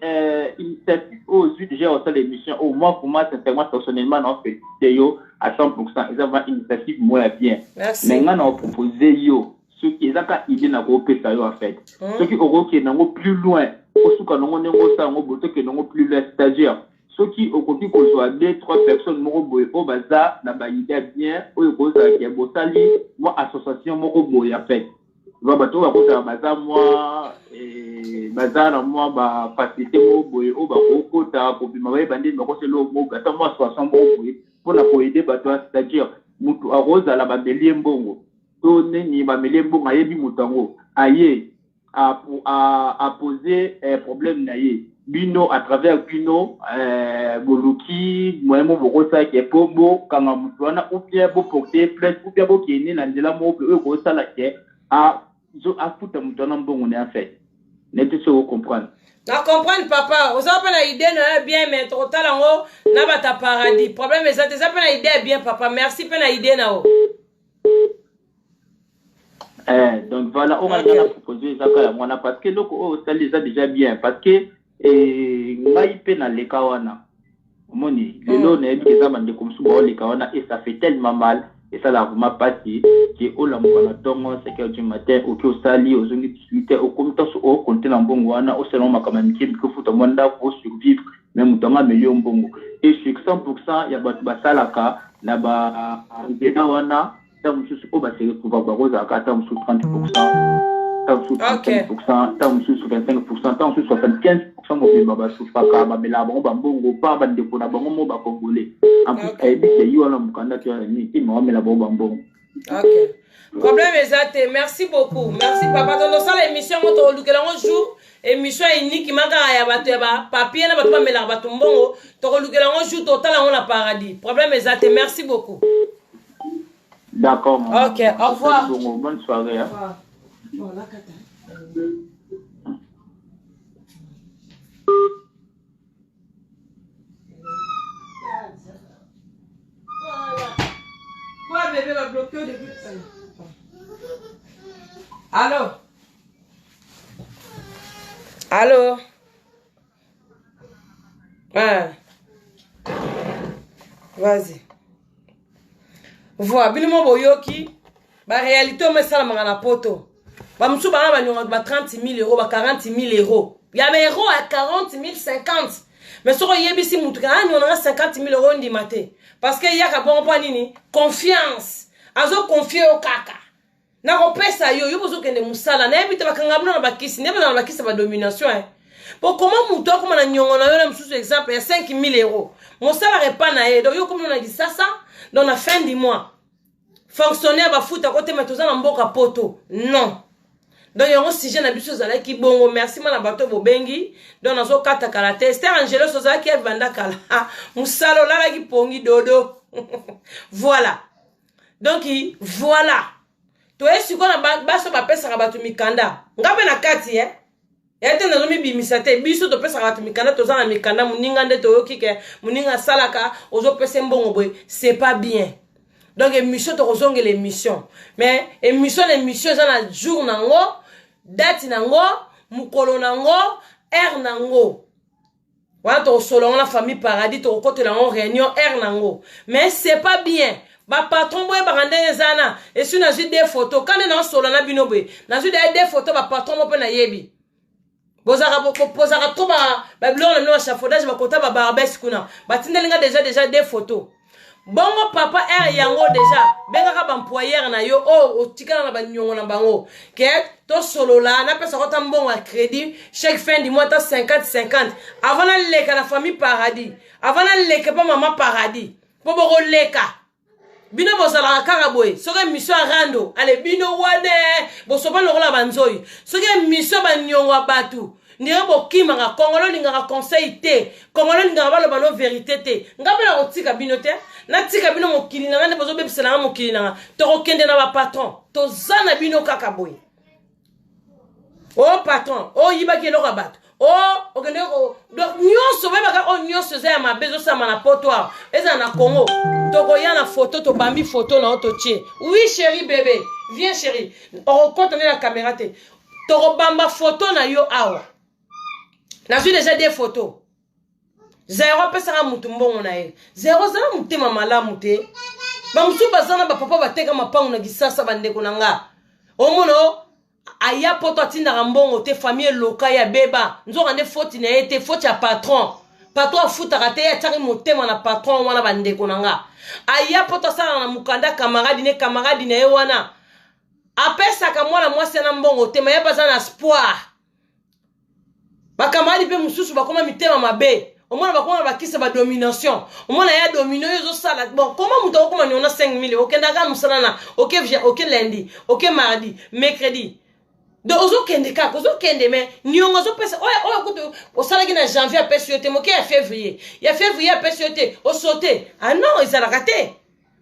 initiative oyo ozwi déjà osala émission oyo, moi vraiment, sincèrement, personnellement, na félicité yo à 100. Eza vraiment initiative moko ya bien. Merci. Mais nga na opropose yo, soki eza ka idée na kopesa yo, en fait, soki okokende yango plus loin, osuka nango ndenge osala yango boye, tokende yango plus loin, c'est-à-dire soki okoki kozwa deux, trois personnes moko boye oyo baza na baidée bien, oyo kozalaka ya bosali mwa association moko boye, en fait ba bato oyo bakozala baza mwa baza na mwa bafacilité moko boye oyo bakokota kobima, bayeba ndeni bakosela oyo moko, ata mwa association moko boye mpona koaider bato wana. C'est-à-dire motu akozala bameli ye mbongo to nini, bameli ye mbongo, ayebi moto yango, aye apose problème na ye, bino à travers bino boluki moyen mo bokosalaka mpo bokanga motu wana, ou bien boporte plainte, ou bien bokende na nzela moko oyo ekosala ke afuta motu wana mbongo na ye. En fait, neti soki ocomprendre. Na comprendre papa, oza mpe na idée na yo bien, mais tokotala yango na bata paradis. Problème eza te, eza mpe na idée ya bien papa, merci mpe na idée na yo. Eh, donc voilà, oyo ngai na propose eza kaka yango wana, parce que eloko oyo osali eza déjà bien, parce que eh, ngai mpe naleka wana. Omoni lelo nayebi eza bandeko mosusu baoleka wana, et ça fait tellement mal, esalaka vraiment mpasi ke olamuka na ntongo 5 heures du matin, oki osali, ozongi 18 heures, okomi ntanso okonte na mbongo wana, osala ngo makambo ya mike mike, ofuta mwa ndako, osurvivre, mais moto yango ameli yo mbongo. Et sur 100 ya bato basalaka na banzela wana, ntango mosusu oyo base retrouva bakozalaka ata mosusu 30, ntango mosusu 35, ntango mosusu 25, ntango mosusu 75 mobimba basufaka, bamelaka bango bambongo pa bandeko na bango mo bacongolais. En plus ayebi ke ye wana mokanda to ya nini te, ma bamela bango bambongo. Ok, problème eza te. Merci beaucoup, merci papa. Tondo osala émission yango, tokolukela yango jour, émission ya unique ma kaka ya bato ya bapapier na bato bamelaka bato mbongo. Tokolukela yango jour, totala yango na paradis. Problème eza te, merci beaucoup. D'accord, maman. Ok, au revoir. Bongo, bonne soirée, hein. Bon, là, kata. Voilà. Quoi, bébé va bloquer au début? Allô? Allô? Ah. Vas-y. Voi bino mo boyoki baréalité omo esalamaka na poto. Bamosusu banga banionga ba 30 000 euros, ba 40 000 euros, ya baeuro ya 40 000, 50. Mais soki oyebisi mutu ke anionga nanga 50 000 euro, ndima te, parce que eyaka bongo. Mpo nini? Confiance, azoconfie yo kaka. Nakopesa yo, yo bozokende mosala, nayebi te bakanga bino na bakisi, nde bazala na bakisi ya badomination eh. Po koma moto akoma na nyongo na yo na mosusu exemple ya 5000 euros. Mosala repa na ye, donc yo komi na kisasa, donc na fin du mois. Fonctionnaire bafuta ko te mais toza na mboka poto. Non. Donc yango sujet na biso ezalaki bongo. Merci mana bato bobengi. Donc nazokata kala te. Esther Angelos ozalaki ya banda kala. Mosala olalaki pongi dodo. Voilà. Donc voilà. Toye sikoyo na baso bapesaka bato mikanda. Nga mpe na kati eh. Ya te nazomibimisa te. Biso topesaka bato mikanda, toza na mikanda moninga nde toyoki ke moninga asalaka ozopesa mbongo boye, c'est pas bien. Donc émission tokozongela émission. Mais émission na émission eza na jour nango, date nango, mokolo nango, heure nango. Wana tokosolola ngo na famille paradis, tokokotela yango réunion heure nango. Mais c'est pas bien. Ba patron boyebaka ndenge eza na esi nazwi deux photos kande na osolola na bino boye nazwi deya deux photos ba patron mo mpe nayebi bozalaka bozalaka trop ba biloko na bino ba chafaudage bakota ba barbes kuna batindeli nga déjà déjà deux photos bongo papa r yango déjà bengaka ba employeur na yo oyo otikala na banyongo na bango ke tosolola napesa ko ta mbongo ya crédit chaque fin du mois ta 50 50 avant naleka na famille paradis avant naleka pa mama paradis po bokoleka bino bozalaka kaka boye soki émission ya rando ale bino wane bosopa lokola banzoi soki émission banyongo ya bato ndenge bokimaka kongolo olingaka conseil te kongolo olingaka baloba no verité te nga mpe nakotika bino te natika bino mokili na nga nde bozobebisela nga mokili na nga tokokende na bapatron toza na bino kaka boye o patron oyibaki eloko ya bato o okende donc nyonso boyebaka oyo nyonso eza ya mabe ezosalama na poto awa ezala na congo tokoya na foto tobambi foto na yo totie oui chéri bébé viens chéri okokota nde na kamera te tokobamba foto na yo awa nazwi deja de foto zero apesaka motu mbongo na ye zero zala motema malamu te bamosusu baza na bapapa bateka mapango na kisasa bandeko na nga omona aya poto atindaka mbongo te famille eloka ye abeba nzoka nde foti na ye te foti ya patron patron afutaka te ye atiaki motema na patron wana bandeko na nga aya poto asalaka na mokanda camarade ne camarade na ye wana apesaka mwana mwasi na mbongo te maye baza na espoir bakamaradi mpe mosusu bakoma mitema mabe omona bakoma bakisa ba domination omona ya domino yo ozosala bon koma moto akokoma niona 5000 okendaka mosala na oke oke lundi oke mardi mercredi donc ozokende kaka ozokende me niongo ozopesa oyo oyo kutu osalaki na janvier apesi yo te moke ya février ya février apesi yo te osote ah non ezalaka te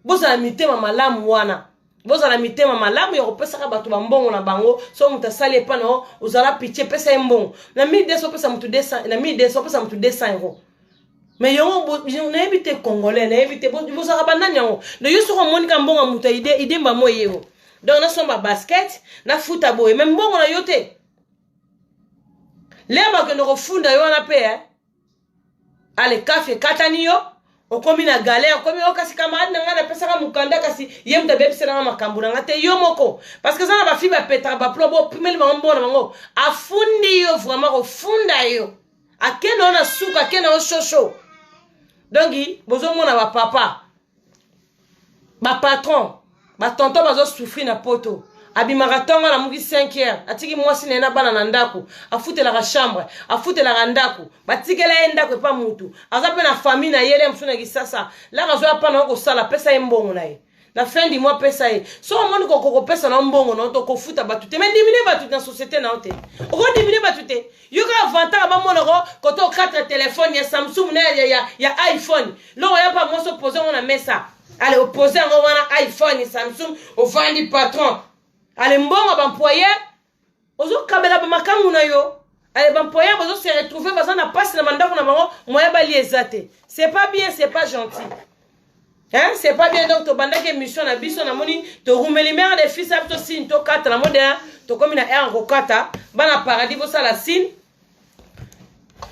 bozala mitema malamu wana bozala mitema malamu ya kopesaka bato bambongo na bango so moto asali epa na yo ozala pitie pesa ye mbongo na 1200 opesa moto 200 na 1200 opesa moto 200 euro mais yango nayebi te congolais nayebi te bozalaka banani yango donc yo soki omoni ka mbongo ya moto ya ide idemba mo ye yo donc nasomba basket nafuta boye mais mbongo na yo te lea bakende kofunda yo wana mpe eh? Ale kafe ekatani yo okomi na galère okomi o kasi camarade na ngai napesaka mokanda kasi ye moto abebisela nga makambo na ngai te yo moko parce que eza na bafi bapetaka baplo bopimeli bango mbongo na bango afundi yo vraiment kofunda yo akende yo na suka akende yo shosho donc bozomona bapapa ba patron ba tonton bazo souffrir na poto abimaka ntongo alamuki 5 heures atiki mwasi na ye na bana na ndako afutelaka chambre afutelaka ndako batikela ye ndako epa mutu aza mpe na famille na ye le mosusu na kisasa laka azwa pana okosala pesa ye mbongo na ye na fin du mois pesa ye soki omoni kokopesa na mbongo na yo to kofuta bato te mais dimine bato na société na yo te okodimine bato te yo kaka vantaka bamona ko koto 4 telefone ya samsung na ya, ya, ya iphone loko ya pa mwasi opose yango na mesa ale opose yango wana iphone samsung ovandi patron ale mbongo baemployer ozokabela bamakangu na yo ale baemployer bazo se retrouver baza na pasi na bandako na bango moya balia eza te c'est pas bien c'est pas gentil Hein, c'est pas bien donc tobandaki émission na biso namoni torumeli mare de fils ya biso signe tokata na mode tokomi na heure kokata bana paradis bosala signe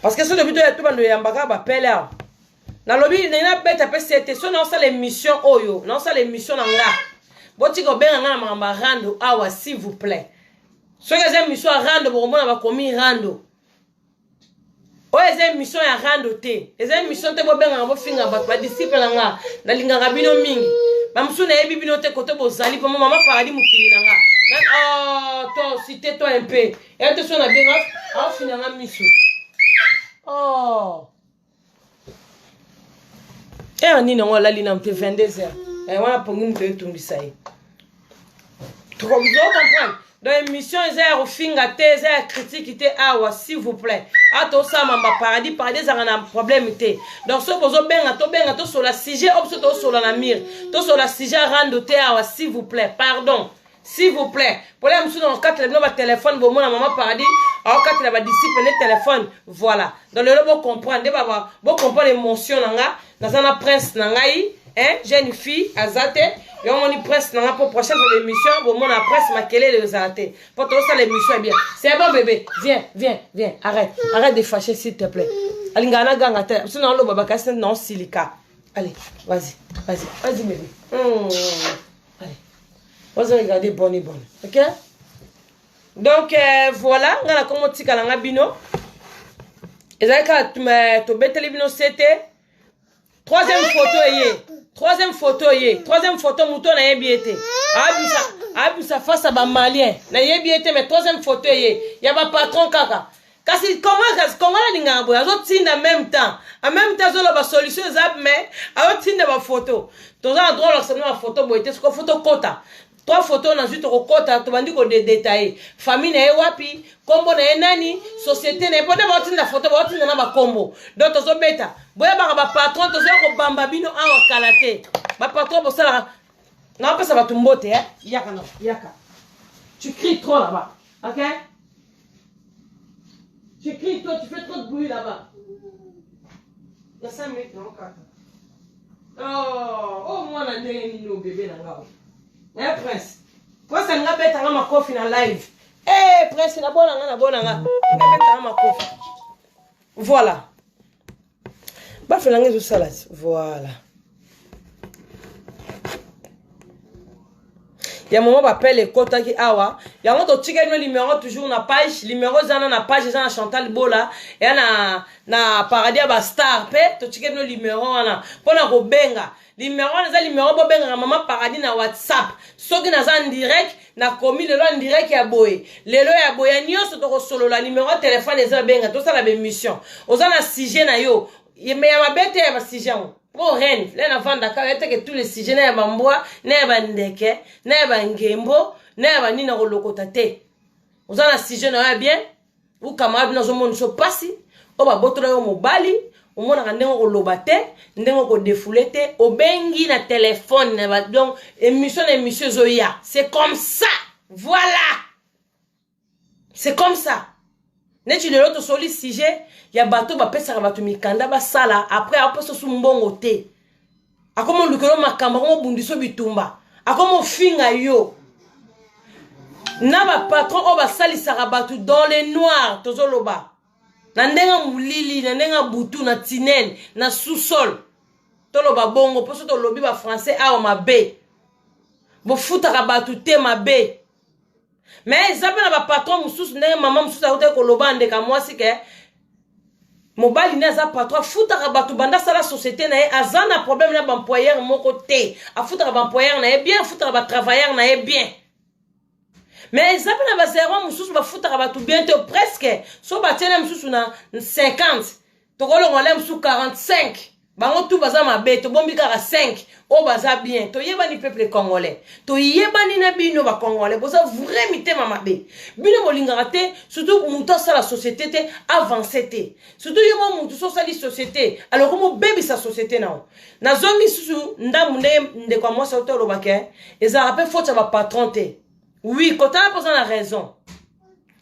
parce que soki tobi toya tobanda oyambaka bapele awa nalobi ndenge nabeta mpe sete so naosala émission oyo naosala émission na nga botika kobenga nga na makambo ya rando awa s'il vous plaît soki eza émission ya rando bokomona bakomi rando oyo eza émission ya rando te eza émission te bobengaka bofinga bato badisiple na nga nalingaka bino mingi Bamosusu nayebi bino te kote bozali vraimen mama paradis mokili na nga. Oh, to cite toi un peu. Ya te so na benga afina nga misu. Oh. Heure nini yango alali na te 22 heures. Eh, wana pongi moto etungisa ye. Ozo comprendre? Donc émission eza ya kofinga te, eza ya critique te awa s'il vous plaît. A tosala mamba paradis, paradis ezalaka na problème te. Donc soki bozobenga tobenga tosola sujet oyo biso tosola na mire. Tosola sujet rando te awa s'il vous plaît. Pardon. S'il vous plaît. Problème mosusu na kokatela bino ba téléphone bomona mama paradis aokatela ba disciple ne téléphone. Voilà. Donc lelo bo comprendre nde ba bo comprendre émotion na nga, naza na prince na ngai. Hein, jeune fille aza te yo omoni prince na nga mpo prochaine fois émission bomona prince makelele ezala te mpo tozosala émission ya bien. C'est bon bébé, viens, viens, viens, arrête, arrête de fâcher s'il te plaît. Alingaka na ganga te biso naoloba bakasi neti naosilika. Allez, vas-y, vas-y, vas-y bébé. Allez, vas-y, regarder bonne bonne. Ok, donc voilà, nga na komo tikala nga bino ezali kaka tobeteli bino sete. Troisième photo eye, troisième photo eye, troisième photo moto nayebi ye te, abisa abisa face ya bamalien nayebi ye te, mais troisième photo eye ya bapatron kaka. Kasi kasi kongo alingaka boye, azotinda même temps, en même temps azoloba solution eza, mais azotinda bafoto. Toza na droit olakisa bino bafoto boye te. Siko foto kota trois photos nazwi, tokokɔta tobandi kodedetaye famille na ye wapi, nkombo na ye nani, société na ye, mpo nde baotinda photo, baotinda na bakombo. Donc tozobeta, boyebaka bapatron, tozoya kobamba bino awa kala te. Bapatron bosalaka, naopesa bato mbote eh? Yaka na yaka, tu cries trop là-bas, ok? Tu cries trop, tu fais trop de bruit là-bas. Na 5 minutes naokata. Oh, oh mwana ndenge nini o bébé na nga eh prince, prince alinga betanga makofi na live. Eh prince, nabona nga, nabona nga, nga betanga makofi. Voilà, bafela nga ezosala ti. Voilà ya mama bapele ekɔtaki awa. Yango totikali no numéro toujours na page, numéro eza na page, eza na Chantal Bola, eya na paradis ya bastar mpe totikali no numéro wana mpona kobenga. Numéro wana eza numéro bobengaka mama paradis na WhatsApp. Soki naza en direct, nakomi lelo en direct ya boye, lelo ya boye ya nyonso tokosolola. Numéro ya telefone eza, benga tosala baémission. Oza na sujet na yo me ya mabe te, ya basujet yango mpo reine le navandaka yo teke tous les sujets, na ya bambwa, na ya bandeke, na ya bangembo, na ya banini, na kolokota te. Oza na sujet na yo ya bien ou camarade nazomonisa mpasi oyo babotola yo mobali, omonaka ndenge okoloba te, ndenge okodefule te, obengi na telefone na ba. Donc émission na émission ezoya, c'est comme ça, voilà, c'est comme ça. Neti lelo tosoli sujet ya bato bapesaka bato mikanda basala, après apesa su mbongo te, akoma olukelo makambo, akoma obundiso bitumba, akoma ofinga yo. Na bapatron oyo basalisaka bato dans le noir, tozoloba na ndenge molili, na ndenge butu, na tunnel, na sous-sol, toloba bongo mpo so tolobi bafrançais awa mabe, bofutaka bato te mabe. Mais eza mpe na bapatron mosusu, ndenge mama mosusu akutaki koloba, ndeka mwasi ke mobali nde aza patron, afutaka bato banda asala société na ye, aza na problème na baemployeur moko te, afutaka baemployeur na ye bien, afutaka batravailleur na ye bien. Mais eza mpe na bazero mosusu bafutaka bato bien te, presque so batiene mosusu na 50, tokolongola mosusu 45, bango tu baza mabe, tobombi kaka 5 oyo baza bien. Toyebani, peuple congolais, toyebani na bino. Bacongolais boza vrai mitema mabe, bino bolingaka te surtout moto asala société te, avance te. Surtout yo mo motu so osali société, alors komobebisa société na yo. Nazongi susu ndambu ndenge ndeko ya mwasi auto olobaka, ezalaka mpe faute ya bapatron te. Oui, kotala mpo oza na raison,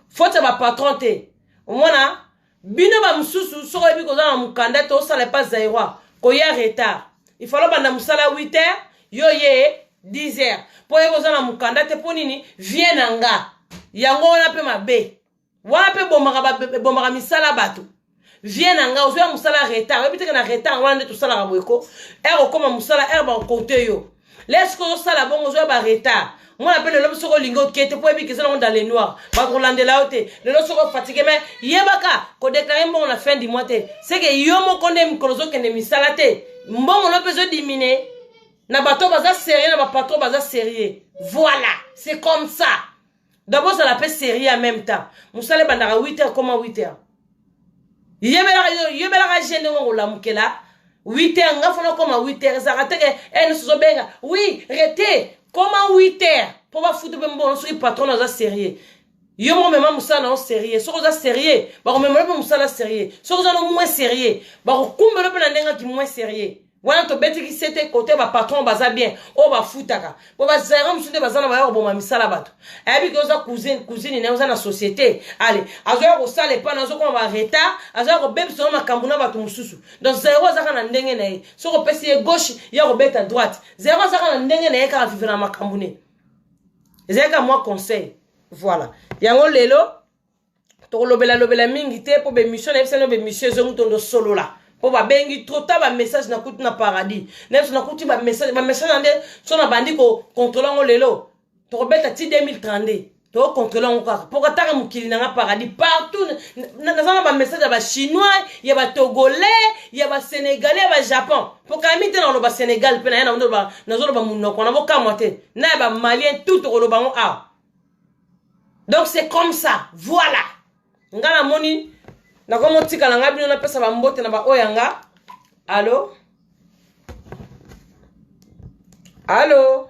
faute ya bapatron te. Omona bino bamosusu, soki oyebi koza na mokanda te, osala epa zaïrois, koya retard, il fallait obanda mosala 8 heures, yo ye 10 heures, mpo oyebi oza na mokanda te. Mpo nini vie na nga yango wana mpe mabe wana mpe ebomaka misala bato? Vie na nga, ozoya mosala retard, oyebi teke na retard wana nde tosalaka boye ko heure okóma mosala, heure bakote yo leske ozosala bongo, ozoya baretard. Mwana mpe lelo soki olingi oke te, mpo oyebi eza nango dans le noir, bakolandela yo te. Lelo soki ofatigue, mais yebaka kodeklare mbongo na fin du mois te, seke yo moko nde mikolo ozokende misala te, mbongo no mpe ezodimine. Na bato baza sérieux, na bapatron baza sérieux. Voilà, c'est comme ça. Donc bozala mpe sérieux en même temps. Mosala ebandaka 8 heures, koma 8 heures. Yebelaka, yebelaka je ndenge okolamukela 8 heures. Nga fona koma 8 heures, ezalaka teke e nyonso ozobenga oui rete koma 8 heures mpo bafuta mpe mbongo. Soki patron aza sérieux, yo moko mema mosala na yo sérieux. Soki oza sérieux, bakomemela mpe mosala sérieux. Soki oza no moins sérieux, bakokumbela mpe na ndenge aki moins sérieux. Wana tobetiki sete kote bapatron baza bien, oyo bafutaka, po bazera mosusu nde baza na baya koboma misala. Bato ayebi ke oza cousine, cousine na ye oza na société, ale azoya kosala epana, azokoma baretard, azoya kobebisa yo makambo na bato mosusu. Donc zero azaka na ndenge na ye. Soki opesi ye gauche, ye akobeta droite. Zero azaka na ndenge na ye, kaka vivre na makambo ne. Ezalaki kaka mwa conseil. Voilà, yango lelo tokolobela lobela mingi te, mpo bemission nayebisa no, bemission ezongi, tondo solola, mpo babengi trop ta bamessage. Nakuti na paradis nayebisa, nakuti bamessage, bamessage na nde so nabandi kocontrole yango lelo, tokobeta ti 2032, tokocontrole yango kaka, mpo kataka mokili nanga paradis partout. Naza na bamessage ya bachinois, ya batogolais, ya basénégalais, ya bajapon, mpo kala mingi te nakoloba Sénégal mpe naye nazoloba monoko na bokamwa te, na ya bamalien, tout tokoloba yango awa. Donc c'est comme ça, voilà. Nga namoni nakomotikala nga bino, napesa bambote na baoyo ya nga. Allo, allo,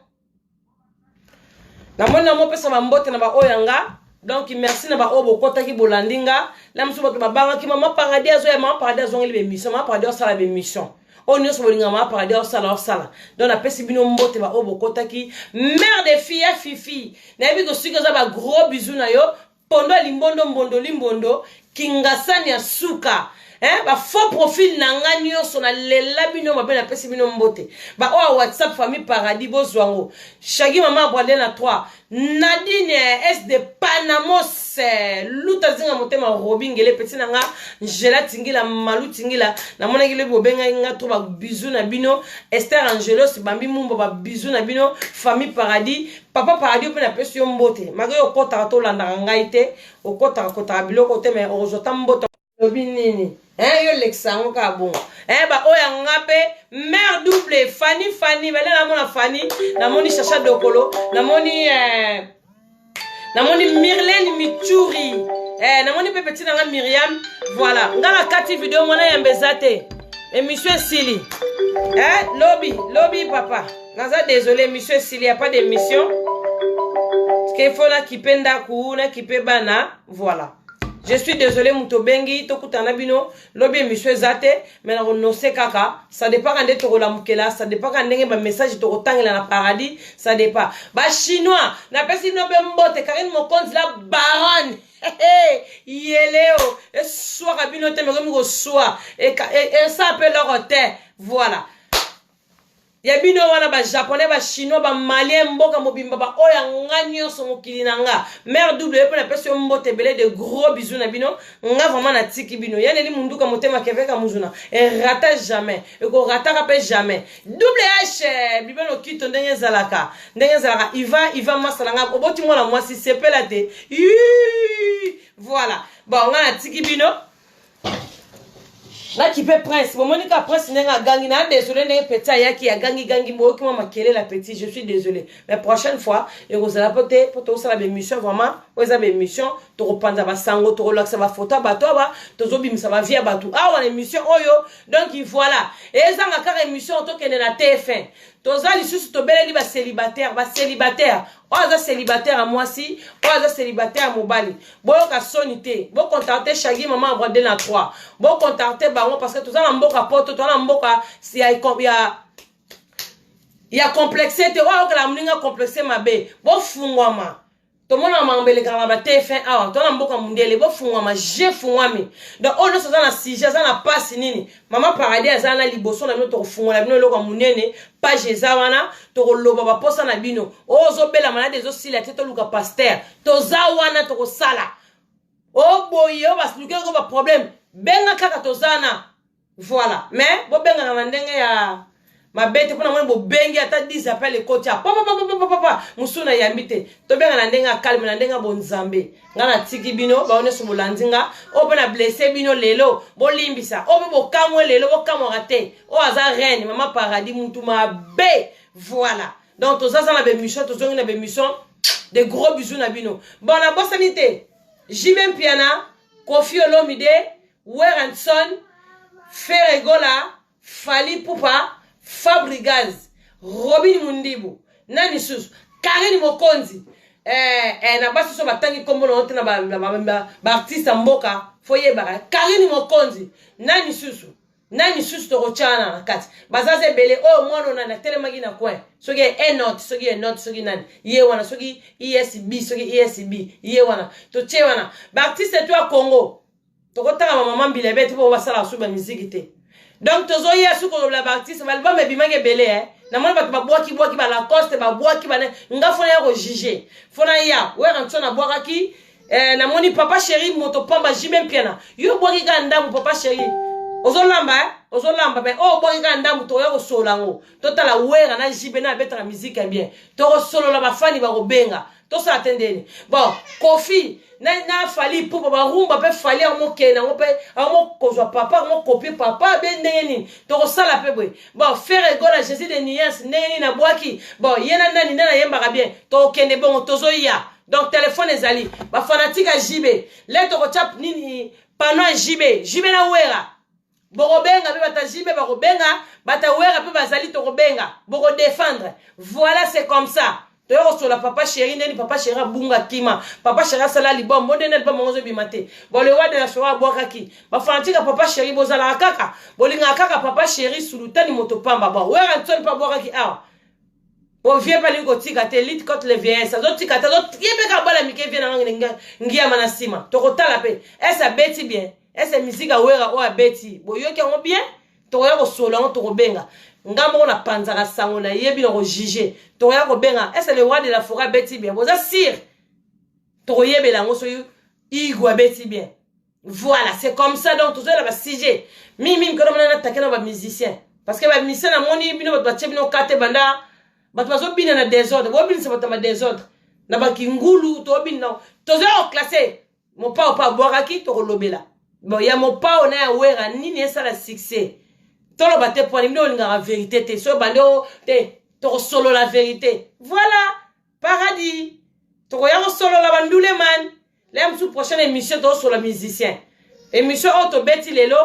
namoni namopesa bambote na baoyo ya nga. Donc merci na baoyo bokɔtaki, bolandi nga. Na mosusu bato babangaki mama Paradis azoya, mama Paradis azongeli bémission, mama Paradis osala bémission oyo nyonso bolingaka, mama Paradis osala, osala. Donc napesi bino mbote, baoyo bokɔtaki. Mare de fille ya Fifi, nayebi ko soki oza, bagros bisous na yo. Pondo ya limbondo, mbondo limbondo, kingasani ya suka, eh, bafaux profil na nga nyonso, nalela bino mabe. Napesi bino mbote, baoyo ya WhatsApp, famille Paradis, bozwa yango. Shagi, mama Abwale na 3, Nadine S de Panamos, Luta Zinga, motema Robi Ngele, peti na nga Ngela Tingila, Malu Tingila, namonaki lobi bobengaki nga to, babizu na bino. Esther Angelos Bambi Mumba, babizu na bino, famille Paradis. Papa Paradis mpe napesi yo mbote. Maki okɔtaka, tolandaka ngai te, okɔtaka kotaka biloko te, mais okozwa ta mbote. Lobi nini, eh, yo lekisa yango kaka bongo, eh, baoyo ya nga mpe mare double Fani, Fani bale, namona Fani, namoni Chacha Dokolo, namoni eh, namoni Mirlene Michuri, eh, namoni mpe peti na nga Miriam. Voilà, nga na kati video mwana yamba eza te, émission esili, eh, lobi, lobi papa, naza désolé, émission esili, ya pas d'émission parce que il faut nakipe ndako, nakipe bana. Voilà, je suis désolé. Moto obengi, tokutana bino lobi. Émission eza te, mais nakonose kaka. Ça dépend ka nde tokolamukela, ça dépend ka ndenge bamessage tokotangela na paradis, ça dépend. Bachinois, napesi bino mpe mbote. Karine Mokonzi la baronne, yeleo eswaka bino te, mekomi koswa esa mpe loko te. Voilà, ya bino wana, bajaponais, bachinois, bamalien, mboka mobimba, baoyo ya nga nyonso, mokili na nga. Mare double ye mpe napesi yo mbote ebele, de gros bisous na bino. Nga vraiment natiki bino. Yaneli munduka, motema keveka muzuna, erata jamais, ekorataka mpe jamais. Double H bibeno kito, ndenge ezalaka, ndenge ezalaka. Iva, Iva masala nga, oboti mwana mwasi, sepela te. Voilà, bon, nga natiki bino, nakipe prince. Bomoni ka prince ndenge agangi na désolé, ndenge petit ayaki agangi gangi, boyoki mwa makelele petit, je suis désolé, mais prochaine fois ekozala po te, po tokosala bémission vraiment oyo eza bémission, tokopanza basango, tokolakisa bafoto ya bato awa, tozobimisa bavie ya bato awa na émission oyo. Donc voilà, ezanga kaka émission, tokende na TF1. Toza lisusu, tobeleli bacélibataire, bacélibataire oyo aza célibataire ya mwasi, oyo aza célibataire ya mobali, boyoka soni te, bocontacte Shagi, mama Abwade na 3, bocontacte bango, parce que toza na mboka poto, toza na mboka ya complexe te. Oyo ayokela moninga complexe mabe, bofungwama. Tomonaka makambo elekaka na ba TF1 awa, toza na mboka mondele, bofungwama, je fungwami. Donc oyo nyonso aza na sujet, aza na pasi nini, mama Paradis aza na liboso na bino. Tokofungola bino eloko ya monene, page eza wana, tokoloba baposa na bino. Oyo ozobela maladi ezosila te, toluka pasteur, toza wana, tokosala. Oboye oyo baluki baproblème, benga kaka, toza na. Voilà, mais bobengaka na ndenge ya mabe te, mpona moni bobengi ata 10 appel ekoti ya papapapapapa, mosusu nayambi te. Tobenga na ndenge ya calme, na ndenge ya bonzambe. Nga natiki bino, bao nyonso bolandi nga. Oyo mpe na blesse bino lelo, bolimbisa. Oyo mpe bokamwe lelo, bokamwaka te. Oyo aza reine mama Paradis, mutu mabe. Voilà. Donc tozaza na bemission, tozongi na bemission. De gros bisous na bino. Bon, nabosani te. JB Mpiana, Koffi Olomide, Werrason, Ferre Gola, Fally Ipupa, Fabrigaz, Robin Mundibu, nani susu, Karine Mokonzi. Eh, eh, na basi so batangi kombo na te na ba, ba, ba, ba, ba artiste ya mboka fo yebaka Karine Mokonzi, nani susu, nani susu tokotyana na kati bazaza ebele oyo mwana oyo nani atelemaki na coin soki enote soki enote soki nani ye wana soki isb soki isb ye wana totie wana baartiste to ya Congo tokotanga bamama mbila ebe te mpo basalaka su bamiziki te. Donc tozoya su kolobela baartiste, baalbum ebimaki ebele eh. Namoni bato babwaki-bwaki balacoste babwaki bana nga fona ya kojuge fona ya Werrason abwakaki eh, namoni papa chéri moto pamba JB Mpiana yo obwaki kaka ndambu papa chéri ozolamba eh? Ozolamba mais oyo obwaki kaka ndambu tokoya kosolola yango totala Wera na JB na abetaka miziki ya bien tokosolola bafani bakobenga tosala te ndeni. Bon, Kofi na Fally Ipupa barumba mpe Fally amokende yango mpe amokozwa papa amokopie papa be ndenge nini tokosala mpe boye. Bon, Ferre Gola, Jésus de nuance ndenge nini abwaki bon ye na nani nani ayembaka bien tokokende bongo tozoya. Donc telefone ezali bafanatike ya JB le tokotya nini pano ya JB JB na Wera bokobenga mpe bata JB bakobenga bata Wera mpe bazali tokobenga bokodefendre. Voilà, c'est comme ça toya kosola papa chéri ndeni papa chéri abunga kima papa chéri asala libom bo ndeni album yango ozobima te. Bon, le roi de la forêt abwakaki bafanatike ya papa chéri bozalaka kaka bolingaka kaka papa chéri sulutani moto pamba. Bon, Werrason mpe abwakaki awa po vie mpe alingi kotika te lutte contre le vieillesse azotika te azotie mpe kaka bala mike vie nanga ngiyama na nsima tokotala mpe ese abeti bien ese misika Wera oyo abeti boyoki yango bien tokoya kosolola yango tokobenga nga moko napanzaka sango nayebi na kojuge tokoya kobenga ese le roi de la forêt abeti bien boza sire tokoyebela yango soki Igwe abeti bien. Voilà, c'est comme ça. Donc tozoyela basujet mingi mingi kono mona natake na bamusicien parce que bamusicien namoni bino bato batie bino kate banda bato bazobina na désordre bobinisa bato na badésordre na bakingulu tobina tozoya koclasser Mopao mpo abwakaki tokolobela bon ya Mopao na ya Wera nini esala succès toloba te pwani bino olingaka vérité te soki bande o te tokosolola vérité. Voilà, paradis tokoya kosolola bandule man la mosusu prochaine émission tokosolola musicien émission oyo tobeti lelo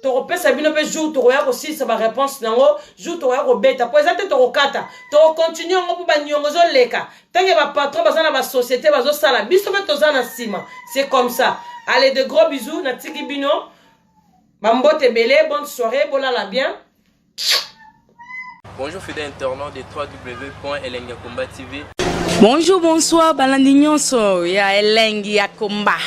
tokopesa bino mpe jour tokoya kosilisa baréponse nango jour tokoya kobeta mpo eza te tokokata tokocontinue yango mpo baniongo ezoleka ntange bapatron baza na basociété bazosala biso mpe toza na nsima. C'est comme ça. Allez, de gros bisous natiki bino bambote ebele. Bonne soirée, bolala bien. Bonjour fidèles internautes de www.elengiyakomba TV. Bonjour, bonsoir, balandi nyonso ya Elengi ya Komba.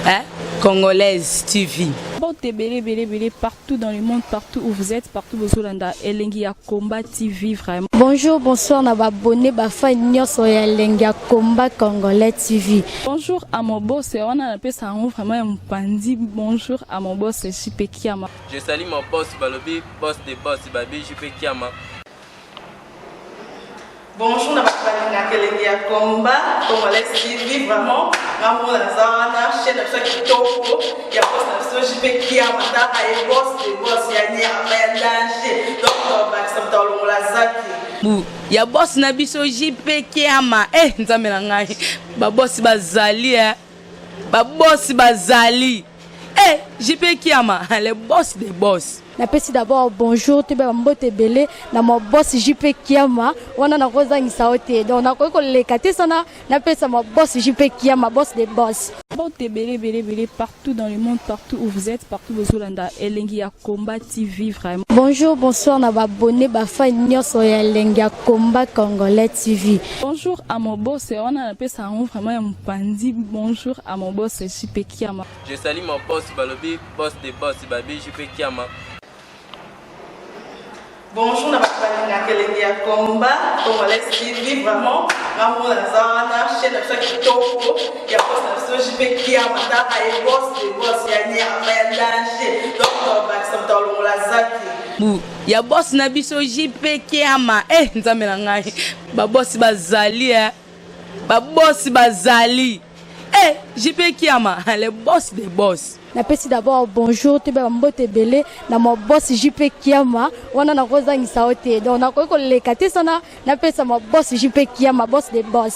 Hein? Congolaise TV. Mbote ebele ebele ebele partout dans le monde, partout où vous êtes, partout bozolanda Elengi ya Combat TV vraiment. Bonjour, bonsoir na babone bafan nyonso ya Elengi ya Combat Congolais TV. Bonjour à mon boss, wana napesa yango vraiment ya mopandi. Bonjour à mon boss JP Kiama. Je salue mon boss Balobi, boss de boss Babi JP Kiama. Bonjour na bato balingaka Elengi ya Combat Congolais TV vraiment ngambo naza wana chaîne na biso ya kitoko ya boss na biso JP Kiama taka ye boss de boss ya nyama ya danger donc tobakisa moto alongola zaki Bu ya boss na biso JP Kiama. Eh nzambe na ngai. Ba boss bazali eh. Ba boss bazali. Eh JP Kiama, le boss des boss. Napesi d'abord bonjour toyeba bambote ebele na ma boss JP Kiama wana nakozangisa yo te donc nakoki koleka te sana napesa ma boss JP Kiama, boss de boss. Mbote ebele ebele ebele partout dans le monde, partout où vous êtes, partout bozolanda Elengi ya Combat TV vraiment. Bonjour, bonsoir na babone bafan nyonso ya Elengi ya Combat Congolais TV. Bonjour à mon boss, wana napesa yango vraiment ya mopandi. Bonjour à mon boss JP Kiama. Je salue mon boss Balobi, boss de boss Babi JP Kiama. Bonjour na bato balingaka Elengi ya Combat Congolais TV vraiment ngambo naza wana chaîne na biso ya kitoko ya boss na biso JP Kiama taka ye boss de boss ya nyama ya danger donc tobakisa moto alongola zaki Bu ya boss na biso JP Kiama. Eh nzambe na ngai. Ba boss bazali eh. Ba boss bazali. Eh, JP Kiama, le boss des boss. Napesi d'abord bonjour toyeba bambote ebele na ma boss JP Kiama wana nakozangisa yo te, donc nakoki koleka te sana napesa ma boss JP Kiama, boss de boss.